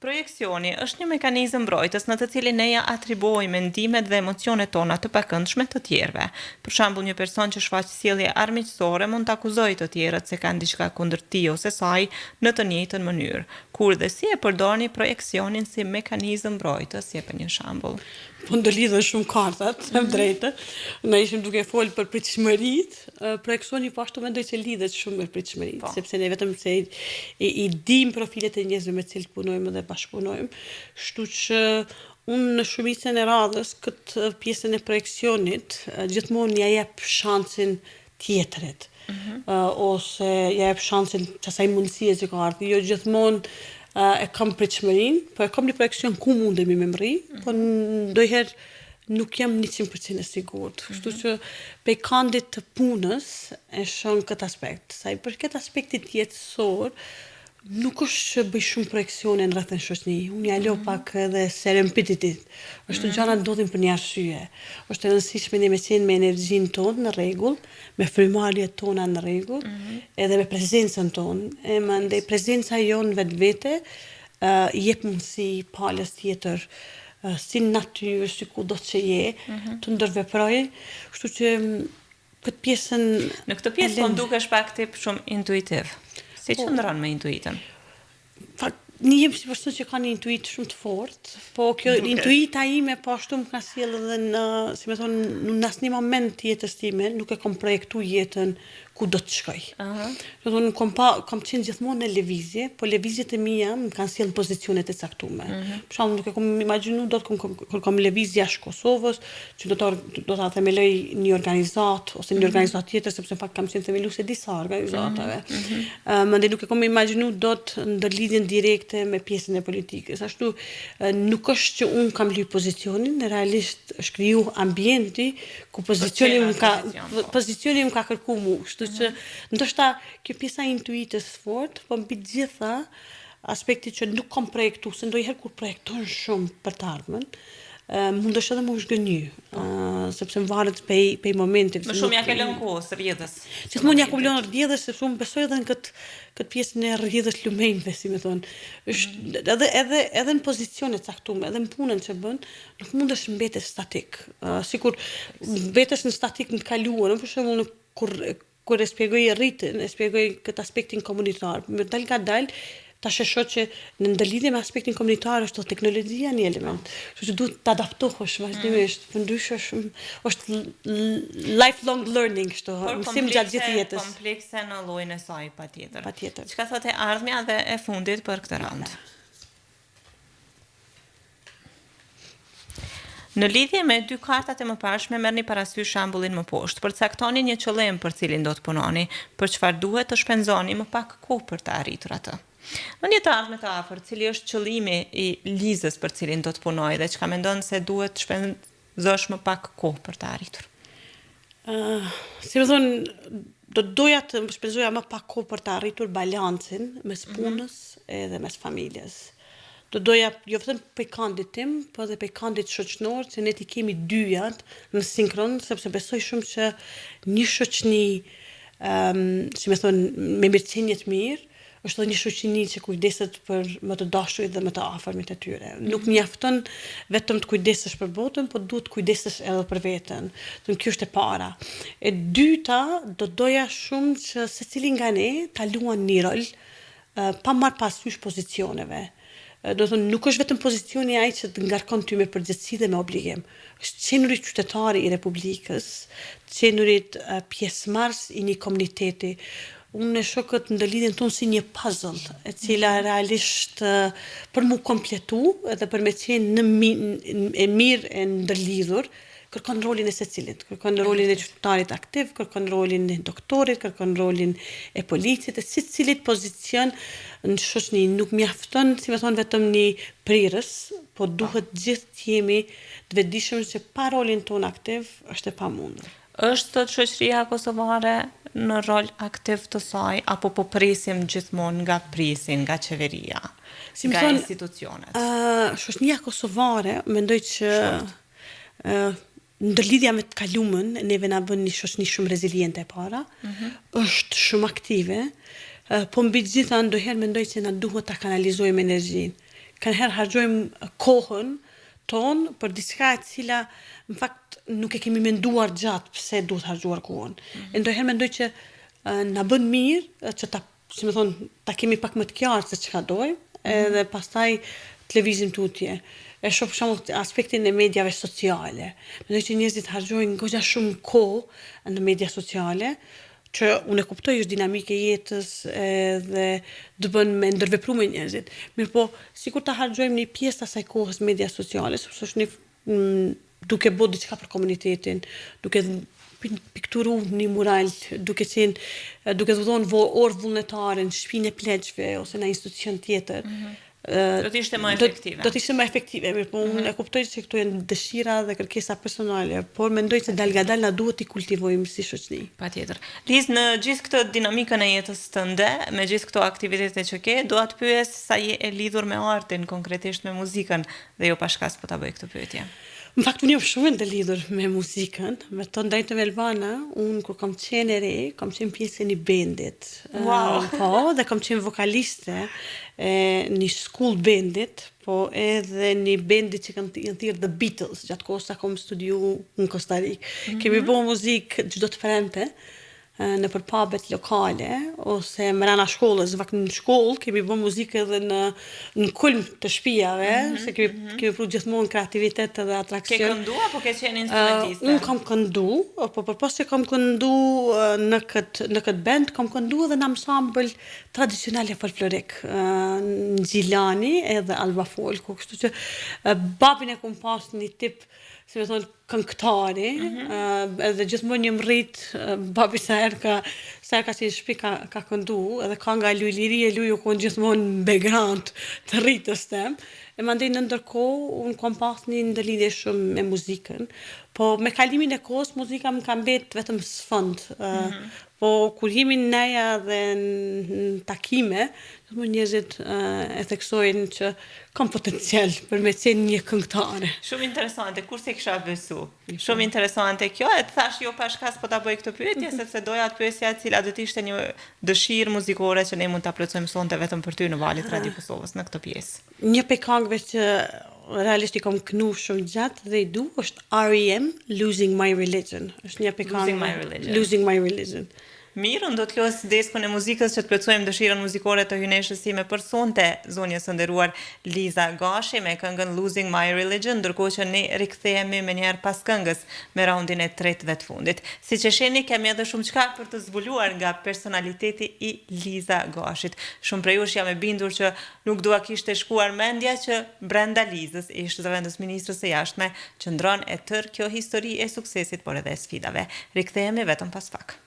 Projeksioni është një mekanizëm mbrojtës në të cilin ne ia atribuojmë mendimet dhe emocionet tona të pakëndshme të tjerëve. Për shembull, një person që shfaq sjellje armiqësore mund të akuzojë të tjerët se kanë diçka kundër tij ose saj në të njëjtën mënyrë. Kur dhe si e përdorni projeksionin si mekanizëm mbrojtës? Jepe një shembull. Po ndërlidhen shumë kartat, të them drejtën. Ne ishim duke folë për pritshmëritë, projeksioni po ashtu mendoj që lidhet shumë me pritshmëritë, po. sepse ne vetëm se i, i, i dim profilet e njerëzve me të cilët punojmë dhe bashkëpunojmë. Kështu që unë në shumicën e radhës këtë pjesën e projeksionit gjithmonë ja jep shansin tjetrit. Mm -hmm. ose ja jep shansin qasaj mundësie që ka ardhë. Jo gjithmonë e kam pritshmërinë, po e kam një projeksion ku mundemi me mrri, mm -hmm. po ndonjëherë nuk jam 100% e sigurt. Kështu mm -hmm. që prej kandit të punës e shoh këtë aspekt. Sa i përket aspektit jetësor, Nuk është që bëj shumë projeksione në rreth e në shoqni. Unë ja lo mhm. pak edhe serendipitetit. Është mm -hmm. gjërat ndodhin për një arsye. Është e rëndësishme ne me qenë me energjinë tonë në rregull, me frymëmarrjet tona në rregull, mm -hmm. edhe me prezencën tonë. E mandej prezenca jonë në vetvete uh, jep mundësi palës tjetër uh, si në natyrë, si kudo që je, mm -hmm. të ndërveprojë. Kështu që këtë pjesën Në këtë pjesë po më dukesh pak tip shumë intuitiv. Si po, qëndron me intuitën? Fakt, njihem si person që ka një intuitë shumë të fortë, po kjo Duket. intuita ime po ashtu më ka sjellë edhe në, si me thonë, në asnjë moment të jetës time nuk e kam projektu jetën ku do të shkoj. Uh -huh. Do të thonë, kom pa, kam qenë gjithmonë në lëvizje, po lëvizjet e mia më kanë sjellë në pozicionet e caktuara. Uh mhm. -huh. Për shembull, nuk e kom imagjinu dot kur kom, kur kom lëviz jashtë Kosovës, që do të do ta themeloj një organizatë ose një mm -hmm. organizatë tjetër sepse në fakt kam qenë themeluese e disa organizatave. Mm -hmm. uh, Mandej nuk e kom imagjinu dot ndërlidhjen direkte me pjesën e politikës. Ashtu uh, nuk është që unë kam lyp pozicionin, realisht është kriju ambienti ku pozicioni më ka po. pozicioni më ka kërku mu, kështu që mhm. ndoshta kjo pjesa e intuitës fort, po mbi të gjitha aspekti që nuk kam projektu, se ndonjëherë kur projekton shumë për të ardhmen, mundesh edhe me u zhgënjy, uh, sepse më varet pej, pej momentit. Më shumë ja ke lënë kohës, rrjedhës. Gjithmonë ja kom lënë rrjedhës, sepse unë besoj edhe në këtë këtë pjesën e rrjedhës lumenjve, si me thonë. Është mm. edhe edhe edhe në pozicione të caktuara, edhe në punën që bën, Nuk mundesh mbetesh statik. Uh, sikur mbetesh në statik në të kaluarën, për shembull në kur kur e shpjegoj rritjen, e shpjegoj këtë aspektin komunitar, me dal nga dal, tash e shoh që në ndërlidhje me aspektin komunitar është teknologjia një element. Kështu që duhet të adaptohesh vazhdimisht, mm. përndryshe është është lifelong learning kështu, mësim gjatë gjithë jetës. Komplekse në llojin e saj patjetër. Patjetër. Çka thotë e ardhmja dhe e fundit për këtë raund? Në lidhje me dy kartat e mëparshme merrni parasysh shembullin më poshtë. Përcaktoni një qëllim për cilin do të punoni, për çfarë duhet të shpenzoni më pak kohë për të arritur atë. Në një të ardhme të afërt, cili është qëllimi i Lizës për cilin do të punojë dhe çka mendon se duhet të shpenzosh më pak kohë për të arritur? Uh, si me thonë, do të doja të shpenzoja më pak kohë për të arritur balancin mes mhm. punës mm -hmm. edhe mes familjes. Do doja jo vetëm prej kandit tim, po edhe prej kandit shoqënor që ne t'i kemi dyjat në sinkron, sepse besoj shumë që një shoqni, um, si me thonë, me mirëqenie të mirë, është edhe një shoqni që kujdeset për më të dashurit dhe më të afërmit e tyre. Nuk mhm. mjafton vetëm të kujdesesh për botën, po duhet të kujdesesh edhe për veten. Dhe kjo është e para. E dyta, do doja shumë që secili nga ne ta luan një rol pa marrë parasysh pozicioneve. Do të thonë, nuk është vetëm pozicioni ai që të ngarkon ty me përgjegjësi dhe me obligim. Është qenurit qytetari i Republikës, qenurit pjesëmarrës i një komuniteti. Unë e shoh këtë ndërlidhjen tonë si një puzzle, e cila mhm. realisht për mu kompletu edhe për me qenë në mi, e mirë e ndërlidhur, kërkon rolin e secilit, kërkon rolin e qytetarit aktiv, kërkon rolin e doktorit, kërkon rolin e policit, e secilit pozicion në shoqni. Nuk mjafton, si me thonë, vetëm një prirës, po duhet gjithë të jemi të vetëdijshëm që pa rolin tonë aktiv është e pamundur. Është sot shoqëria kosovare në rol aktiv të saj apo po presim gjithmonë nga prisi, nga qeveria, si nga thonë, institucionet? Uh, shoqëria kosovare mendoj që Ndërlidhja me të kalumen neve na bën një shoqni shumë reziliente e para, mm -hmm. është shumë aktive, po mbi të gjitha ndonjëherë mendoj se na duhet ta kanalizojmë energjinë. Kanjëherë harxhojmë kohën tonë për diçka e cila në fakt nuk e kemi menduar gjatë pse duhet harxhuar kohën. Mm -hmm. E ndonjëherë mendoj që na bën mirë që ta si me thonë, ta kemi pak më të qartë se çka dojmë, mhm. edhe pastaj të lëvizim tutje. E shoh për shembull aspektin e mediave sociale. Mendoj që njerëzit harxhojnë goxha shumë kohë në media sociale, që unë e kuptoj është dinamikë e jetës edhe të bën me ndërvepru me njerëzit. Mirëpo, sikur ta harxhojmë një pjesë të asaj kohës media sociale, sepse është një duke bo diçka për komunitetin, duke pikturu një mural, duke qenë, duke dhënë orë vullnetare në shtëpinë e pleqve ose në institucion tjetër. Mm -hmm. Do të ishte më efektive. Do të ishte më efektive, mirëpo mm -hmm. unë e kuptoj që këto janë dëshira dhe kërkesa personale, por mendoj se dalngadalë na duhet t'i kultivojmë si shoqëni. Patjetër. Liz, në gjithë këtë dinamikën e jetës tënde, me gjithë këto aktivitete që ke, dua të pyes sa je e lidhur me artin, konkretisht me muzikën. Dhe jo pa shkas po ta bëj këtë pyetje. Në fakt unë jam shumë e ndërlidhur me muzikën, me thënë drejtën Elvana, unë kur kam qenë e re, kam qenë pjesë e një bendit. Wow. Po, dhe kam qenë vokaliste e një school bendit, po edhe një bendit që kanë janë thirrë The Beatles, gjatë kohës sa kam studiu në Costa Rica. Mm -hmm. Kemi bo muzikë çdo të premte. Nëpër pabet lokale ose mrena shkollës, vakt në shkollë kemi bo muzikë edhe në në kulm të shpijave, mm -hmm, se kemi mm -hmm. kemi pru gjithmonë kreativitet edhe atraksion. Ke këndu apo ke qenë instrumentiste? Uh, unë kam këndu, po përpos që kam këndu në këtë në këtë band, kam këndu edhe në ansambël tradicional e folklorik uh, në Gjilani edhe Alba Folku, kështu që uh, babin e kom pas një tip, si me thonë, këngëtari, mm -hmm. edhe gjithmonë jam rrit, babi sa herë ka sa herë ka qenë në shtëpi ka ka këndu, edhe kanga Luj Liri e Luj u kon gjithmonë në background të rritjes tem. E mandej në ndërkohë unë kom pas një ndërlidhje shumë me muzikën, po me kalimin e kohës muzika më ka mbet vetëm sfond. Mm -hmm. Po kur jemi në neja dhe në takime, gjithmonë njerëzit e theksojnë që kam potencial për me qenë një këngëtare. Shumë interesante, kurrë s'e kisha besu. Shumë interesante kjo, e të thash jo pa shkas po ta bëj këtë pyetje, sepse doja të pyesja cila do të ishte një dëshirë muzikore që ne mund ta plotësojmë sonte vetëm për ty në valët e Radio Kosovës në këtë pjesë. Një prej kangëve që realisht i kam knu shumë gjatë dhe i du është R.E.M. Losing My Religion. Është një prej kangëve. Losing My Religion. Losing My Religion. Mirë, unë do të los deskun e muzikës që të plotësojmë dëshirën muzikore të hyjneshës sime për sonte, zonjës së nderuar Liza Gashi me këngën Losing My Religion, ndërkohë që ne rikthehemi menjëherë pas këngës me raundin e tretë dhe të fundit. Siç e shihni, kemi edhe shumëçka për të zbuluar nga personaliteti i Liza Gashit. Shumë prej jush jam e bindur që nuk do ua kishte shkuar mendja që brenda Lizës, ish zëvendësministres së Jashtme, qëndron e tërë kjo histori e suksesit por edhe e sfidave. Rikthehemi vetëm pas pak.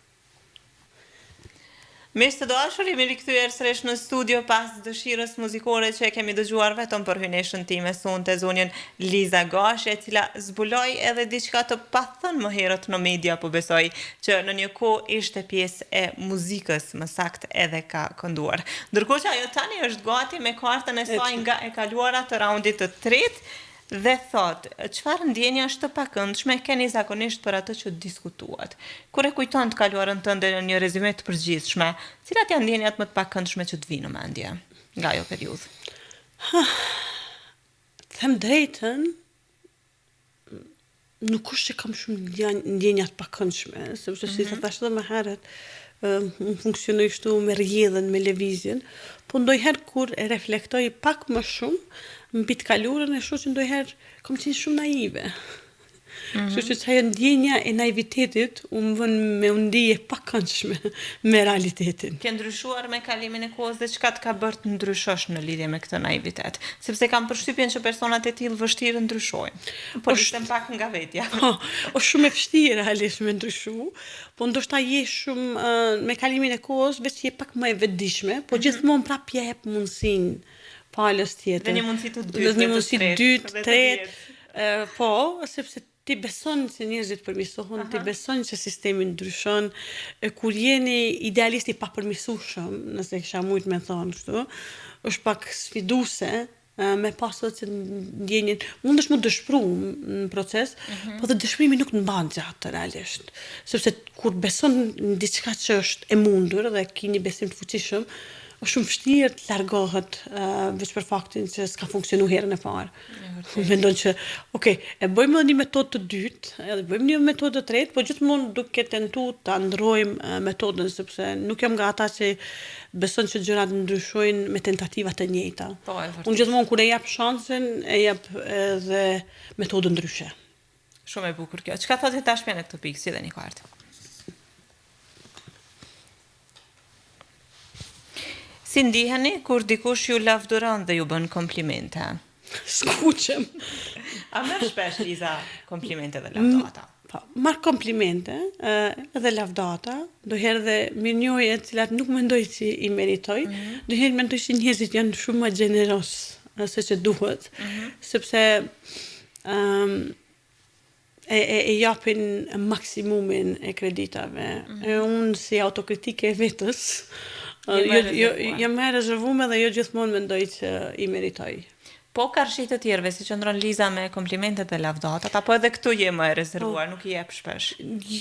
Miq të dashur, jemi rikthyer sërish në studio pas dëshirës muzikore që e kemi dëgjuar vetëm për hyjneshën time sonte zonjën Liza Gashi, e cila zbuloi edhe diçka të pathënë më herët në media, po besoj që në një kohë ishte pjesë e muzikës, më saktë edhe ka kënduar. Ndërkohë që ajo tani është gati me kartën e saj nga e kaluara të raundit të tretë, Dhe thotë, Çfarë ndjenjash të pakëndshme keni zakonisht për atë që diskutuat? Kur e kujton të kaluarën tënde në një rezyme të përgjithshme, cilat janë ndjenjat më të pakëndshme që të vijnë në mendje nga ajo periudhë? Të them drejtën, nuk është që kam shumë ndjenja të pakëndshme, sepse si të thashë edhe më herët, unë funksionoj kështu me rrjedhën, me lëvizjen, po ndonjëherë kur e reflektoj pak më shumë mbi të kaluarën e shoh që ndonjëherë kam qenë shumë naive. Kështu që ajo ndjenja e naivitetit u më vën me u ndi e pakëndshme me realitetin. Ke ndryshuar me kalimin e kohës dhe çka të ka bërë të ndryshosh në lidhje me këtë naivitet? Sepse kam përshtypjen që personat e tillë vështirë ndryshojnë. Po flisem pak nga vetja. Po, është shumë e vështirë realisht me ndryshu, po ndoshta je shumë me kalimin e kohës veç je pak më e vetëdijshme, po gjithmonë prapë ia jep mundësinë palës tjetër. Dhe një mundësi të dytë, dhe një mundësi të dytë, tretë. Po, sepse ti beson se njerëzit përmirësohen, ti beson se sistemi ndryshon, e kur je një idealist i papërmirësueshëm, nëse kisha mujt me thonë kështu, është pak sfiduese me pas edhe që ndjenjën, mundesh m'u dëshpru në proces, mm -hmm. po dhe dëshprimi nuk të mban gjatë realisht, sepse kur beson në diçka që është e mundur dhe ki një besim të fuqishëm, është shumë vështirë të largohet uh, veç për faktin që s'ka funksionu herën e parë. Mendon që, ok, e bëjmë edhe një metodë të dytë, edhe bëjmë një metodë të tretë, po gjithmonë duke tentu ta ndrojmë metodën, sepse nuk jam nga ata që beson që gjërat ndryshojnë me tentativa të njëjta. Po, e vërtetë. Unë gjithmonë kur e jap shansin, e jap edhe metodën ndryshe. Shumë e bukur kjo. Çka thotë e tashmja në këtë pikë, si dhe një kartë? Si ndiheni kur dikush ju lavdëron dhe ju bën komplimente? Skuqem. A merr shpesh Liza komplimente dhe lavdata? Po, marr komplimente edhe lavdata, ndonjëherë edhe mirënjohje të cilat nuk mendoj që i meritoj, mm -hmm. ndonjëherë mendoj që njerëzit janë shumë më gjeneroz se që duhet, mm -hmm. sepse um, e, e, e japin maksimumin e kreditave. Mm -hmm. E unë si autokritike e vetes, jo, jo, jam më e rezervume dhe jo gjithmonë mendoj që i meritoj. Po karshi të tjerëve, si qëndron Liza me komplimentet dhe lavdatat, apo edhe këtu je më e rezervuar, nuk i jep shpesh?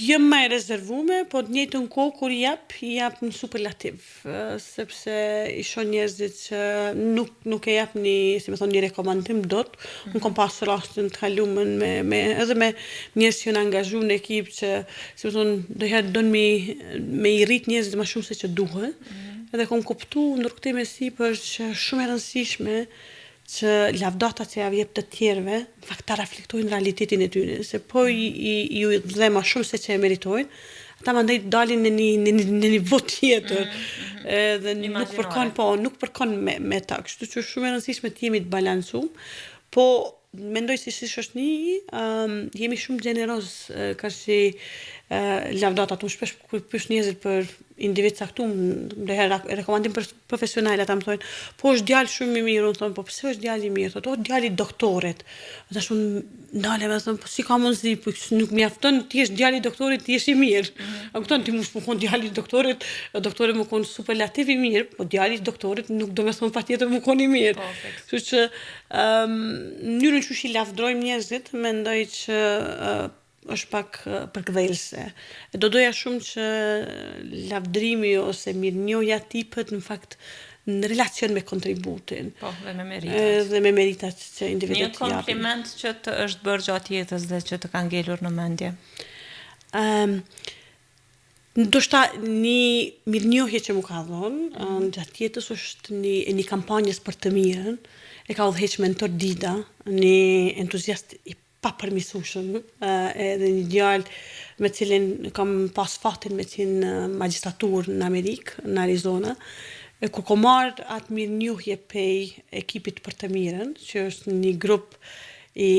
Jam më e rezervume, po të njëjtën kohë kur i jap, i jap në superlativ, sepse i shoh njerëzit që nuk nuk e jap një, si me thonë, një rekomandim dot. Unë kom pas rastin të kalumen me, me edhe me njerëz që janë angazhu në ekip që, si me thonë, ndonjëherë don me me i rrit njerëzit më shumë se që duhet. Edhe kom kuptu në rrugëtim e sipër që është shumë e rëndësishme që lavdatat që ja jep të tjerëve, në fakt ta reflektojnë realitetin e tyre, se po i, i, ju dhe ma shumë se që e meritojnë, ata mandej dalin në një, në një, në një botë tjetër, mm -hmm. edhe nuk përkon, po, nuk përkon me, me ta, kështu që është shumë e rëndësishme të jemi të balancum, po mendoj se si shoqni, um, jemi shumë gjeneroz uh, karshi uh, lavdatat, unë shpesh kur pyes njerëzit për individ caktum, ndonjëherë rekomandim për profesional, ata më thonë, po është djalë shumë i mirë, unë them, po pse është djalë i mirë? Thotë, oh, djali i doktorit. Tash unë ndalem e them, po si ka mundësi, po nuk mjafton ti je djali i doktorit, ti je i mirë. Mm -hmm. A kupton ti mush me kon djali i doktorit, doktori me kon superlativ i mirë, po djali i doktorit nuk do me thonë patjetër me kon i mirë. Po, Kështu që ëm um, mënyrën qysh i lavdrojmë njerëzit, mendoj që uh, është pak përkëdhelëse. E do doja shumë që lavdrimi ose mirënjohja t'ipet në fakt në relacion me kontributin. Po, dhe me meritat. Dhe me meritat që individët japin. Një kompliment që të është bërë gjatë jetës dhe që të ka ngelur në mendje. Um, ndoshta një mirënjohje që m'u ka dhonë mm -hmm. gjatë jetës është një, një kampanjës për të mirën, e ka udhëheq Mentor Dida, një entuziast i papërmirësueshëm edhe një djalë me cilin kam pas fatin me qenë në magjistraturë në Amerikë, në Arizona, e kur kom marrë atë mirënjohje pej ekipit për të mirën, që është një grup i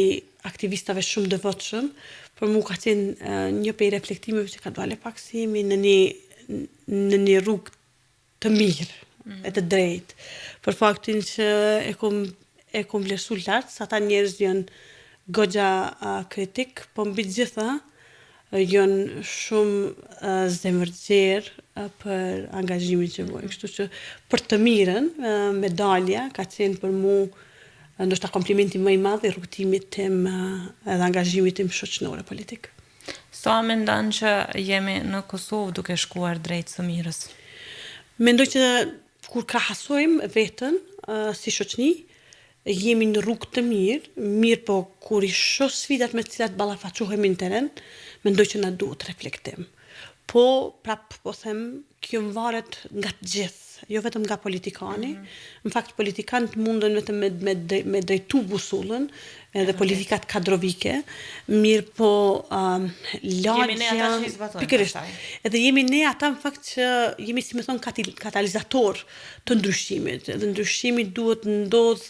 aktivistave shumë devotshëm, për mu ka qenë një pej reflektimeve që kadale pak si jemi në një në një rrugë të mirë mm. e të drejtë për faktin që e kom e kom vlerësu lart se ata njerëz janë goxha kritik, po mbi të gjitha janë shumë uh, zemërgjerë uh, për angazhimin që bojnë. Kështu që për të mirën, uh, medalja ka qenë për mu ndoshta komplimenti më i madh i rrugëtimit tim edhe angazhimit tim shoqënor e politik. Sa mendon që jemi në Kosovë duke shkuar drejt së mirës? Mendoj që kur krahasojmë veten si shoqni, jemi në rrugë të mirë, mirëpo kur i shoh sfidat me të cilat ballafaqohemi në terren, mendoj që na duhet reflektim. Po prap po them, Kjo varet nga të gjithë, jo vetëm nga politikani. Mm -hmm. Në fakt politikanët munden vetëm me me me drejtu busullën edhe politikat kadrovike, mirëpo um, lagja jemi ne ata që i zbatojmë. Pikërisht. Edhe jemi ne ata në fakt që jemi si me thonë katalizator të ndryshimit. Edhe ndryshimi duhet të ndodhë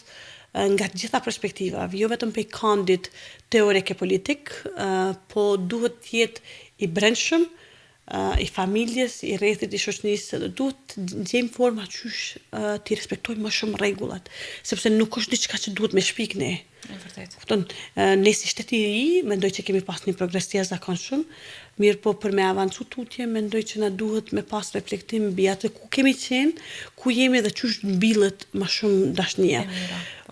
nga të gjitha perspektivat, jo vetëm prej kandit teorik e politik, po duhet të jetë i brendshëm, i familjes, i rrethit, i shoqënisë, edhe duhet të gjejmë forma qysh t'i respektojmë më shumë rregullat, sepse nuk është diçka që duhet me shpik ne. E vërtetë. Kupton, ne si shtet i ri, mendoj që kemi pas një progres të jashtëzakonshëm, mirëpo për me avancu tutje, mendoj që na duhet me pas reflektim mbi atë ku kemi qenë, ku jemi dhe qysh mbillet më shumë dashnia.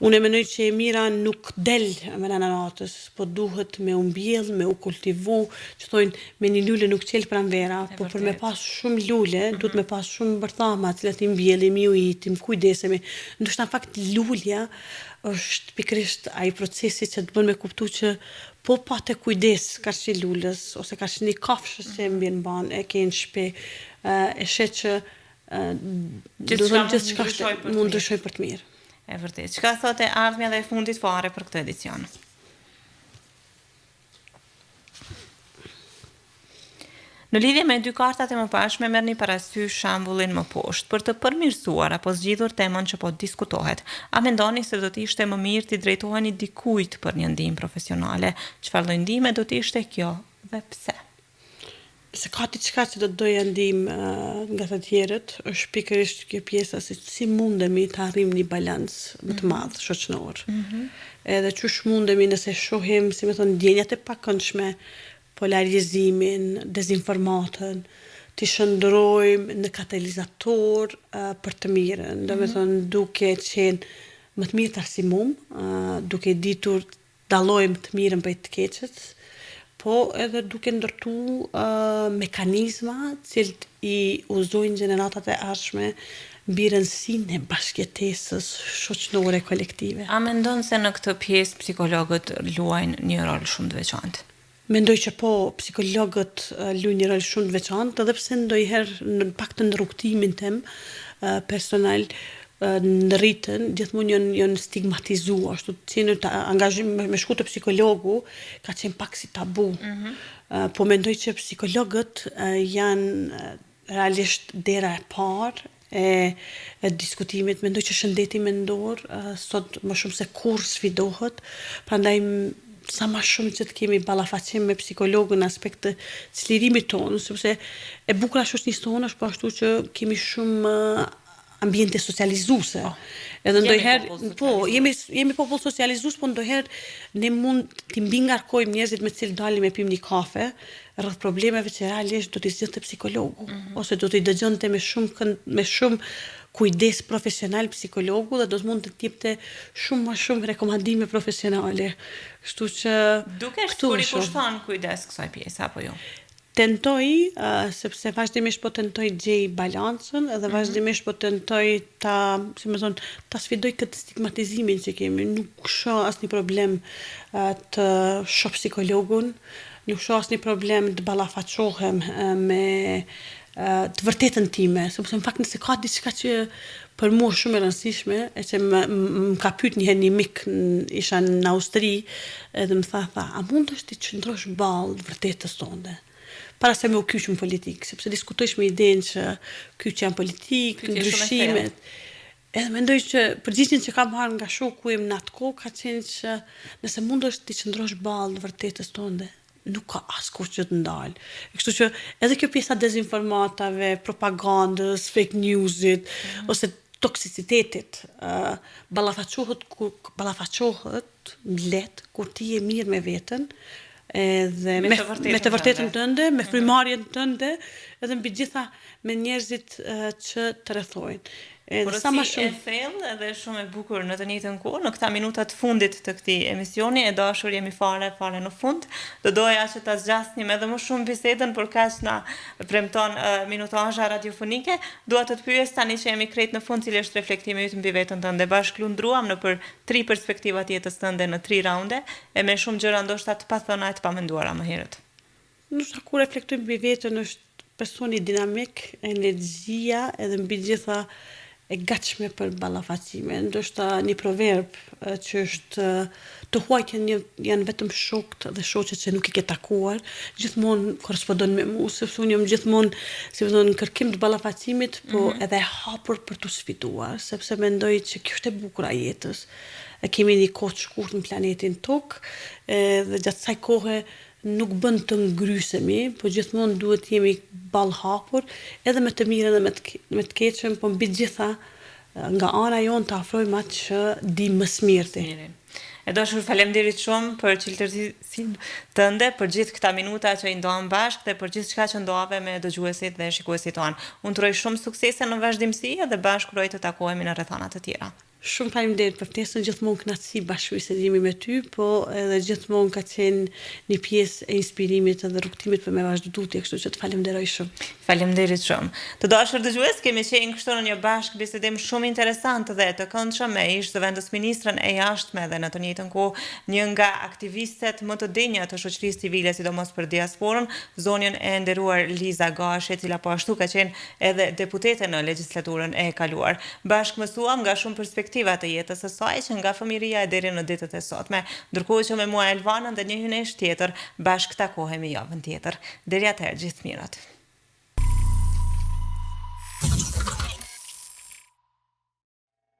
Unë e mendoj që e mira nuk del mrena natës, po duhet me u mbjell, me u kultivu, që thonë me një lule nuk çel pranvera, po për me pas shumë lule, mm -hmm. duhet me pas shumë bërthama, të cilat i mbjellim, i ujitim, kujdesemi. Ndoshta në fakt lulja është pikërisht ai procesi që të bën me kuptu që po pate kujdes karshi lulës ose karshi një kafshës që e mbjen mban, e ke në shtëpi, e sheh që gjithçka mund ndryshojë për të mirë. E vërtetë. Çka thotë e ardhmja dhe e fundit fare për këtë edicion? Në lidhje me dy kartat e mëparshme merrni parasysh shembullin më poshtë për të përmirësuar apo zgjidhur temën që po diskutohet. A mendoni se do të ishte më mirë t'i drejtoheni dikujt për një ndihmë profesionale? Çfarë lloj ndihme do të ishte kjo dhe pse? Nëse ka diçka që do të doja ndihmë nga të tjerët, është pikërisht kjo pjesa se si mundemi të arrijmë një balans më të mhm. madh shoqënor. Mm -hmm. Edhe qysh mundemi nëse shohim, si me thonë, ndjenjat e pakëndshme, polarizimin, dezinformatën, t'i shndërrojmë në katalizator uh, për të mirën, mm -hmm. do me mhm. thonë duke qenë. më të mirë të arsimum, duke ditur dallojmë të mirën prej të keqes, po edhe duke ndërtu mekanizma të cilët i udhëzojnë gjeneratat e ardhshme mbi rëndësinë e bashkëjetesës shoqënore kolektive. A mendon se në këtë pjesë psikologët luajnë një rol shumë të veçantë? Mendoj që po, psikologët luajnë një rol shumë të veçantë, edhe pse ndonjëherë në pak të në rrugëtimin tim personal në rritën, gjithmonë janë janë stigmatizu, ashtu të qenë të angazhim me, me shku te psikologu ka qenë pak si tabu. Mm -hmm. Po mendoj që psikologët janë realisht dera e parë e, e diskutimit. Mendoj që shëndeti mendor sot më shumë se kurrë sfidohet, prandaj sa ma shumë që të kemi ballafaqim me psikologun në aspekt të çlirimit tonë, sepse e bukura e shoqërisë tonë është po ashtu që kemi shumë ambiente socializuese. Po. Edhe ndonjëherë, po, jemi jemi popull socializues, po ndonjëherë ne mund t'i mbingarkojmë njerëzit me të cilët dalim e pimë një kafe rreth problemeve që realisht do t'i zgjidhte psikologu mm -hmm. ose do t'i dëgjonte me shumë kënd, me shumë kujdes profesional psikologu dhe do të mund të jepte shumë më shumë rekomandime profesionale. Kështu që dukesh sikur i kushton kujdes kësaj pjese apo jo? Tentoj, sepse vazhdimisht po tentoj të gjej balancën edhe mhm. vazhdimisht po tentoj ta, si me thonë, ta sfidoj këtë stigmatizimin që kemi. Nuk shoh asnjë problem të shoh psikologun, nuk shoh asnjë problem të ballafaqohem me të vërtetën time, sepse në fakt nëse ka diçka që për mua është shumë e rëndësishme, e që më, më ka pyet një herë një mik, isha në Austri, edhe më tha, tha, a mundesh t'i qëndrosh ballë të vërtetës tënde? Para se me u kyç në politikë, sepse diskutojsh me idenë që kyçja në politikë, ndryshimet. Edhe mendoj që përgjigjen që kam marrë nga shoku im në atë kohë ka qenë që nëse mundesh t'i qëndrosh ballë të vërtetës tënde, nuk ka askush që të ndal. E kështu që edhe kjo pjesa e dezinformatave, propagandës, fake newsit mm -hmm. ose toksicitetit, uh, ballafaqohet kur ballafaqohet lehtë kur ti je mirë me veten, edhe me, me, të vërtetën, me të vërtetën tënde, me mhm. frymëmarrjen tënde, edhe mbi gjitha me njerëzit që të rrethojnë. Edhe sa më shumë e thellë edhe shumë e bukur në të njëjtën kohë, në këta minuta të fundit të këtij emisioni, e dashur jemi fare fare në fund. Do doja që ta zgjasnim edhe më shumë bisedën, por kaq na premton uh, minutazha radiofonike. Dua të të pyes tani që jemi krejt në fund, cili është reflektimi yt mbi veten tënde. Bashkë lundruam nëpër tri perspektiva të jetës tënde në tri raunde, e me shumë gjëra ndoshta të pathëna e të pamenduara më herët. Ndoshta kur reflektoj mbi veten është personi dinamik, energjia edhe mbi gjitha e gatshme për ballafaqime. Ndoshta një proverb që është të huajt janë janë vetëm shokët dhe shoqet që nuk i ke takuar, gjithmonë korrespondon me mua, sepse unë jam gjithmonë, si me thonë, në kërkim të ballafaqimit, po mm -hmm. edhe e hapur për t'u sfiduar, sepse mendoj që kjo është e bukura e jetës. E kemi një kohë të shkurtë në planetin Tokë, edhe gjatë kësaj kohe Nuk bën të ngrysemi, po gjithmonë duhet të jemi ballëhapur, edhe me të mirën edhe me të me të keqen, po mbi të gjitha nga ana jonë të afrojmë atë që dimë më së miri. E dashur, faleminderit shumë për çiltërsinë tënde, për gjithë këta minuta që i ndamë bashkë dhe për gjithçka që ndave me dëgjuesit dhe shikuesit tanë. Unë të uroj shumë suksese në vazhdimësi edhe bashkë uroj të takohemi në rrethana të tjera. Shumë faleminderit për ftesën, gjithmonë kënaqësi bashkëbisedimi me ty, po edhe gjithmonë ka qenë një pjesë e inspirimit edhe rrugëtimit për me vazhdu tutje, kështu që të falemnderoj shumë. Faleminderit shumë. Të dashur dëgjues, kemi qenë kështu në një bashkëbisedim shumë interesant dhe të këndshëm me ish zëvendësministren e Jashtme dhe në të njëjtën kohë një nga aktivistet më të denja të shoqërisë civile, sidomos për diasporën, zonjën e nderuar Liza Gashi, e cila po ashtu ka qenë edhe deputete në legjislaturën e kaluar. Bashkë mësuam nga shumë perspektiva të jetës së saj që nga fëmijëria e deri në ditët e sotme. Ndërkohë që me mua Elvanën dhe një hyjneshë tjetër, bashkë takohemi javën tjetër. Deri atëherë gjithë të mirat.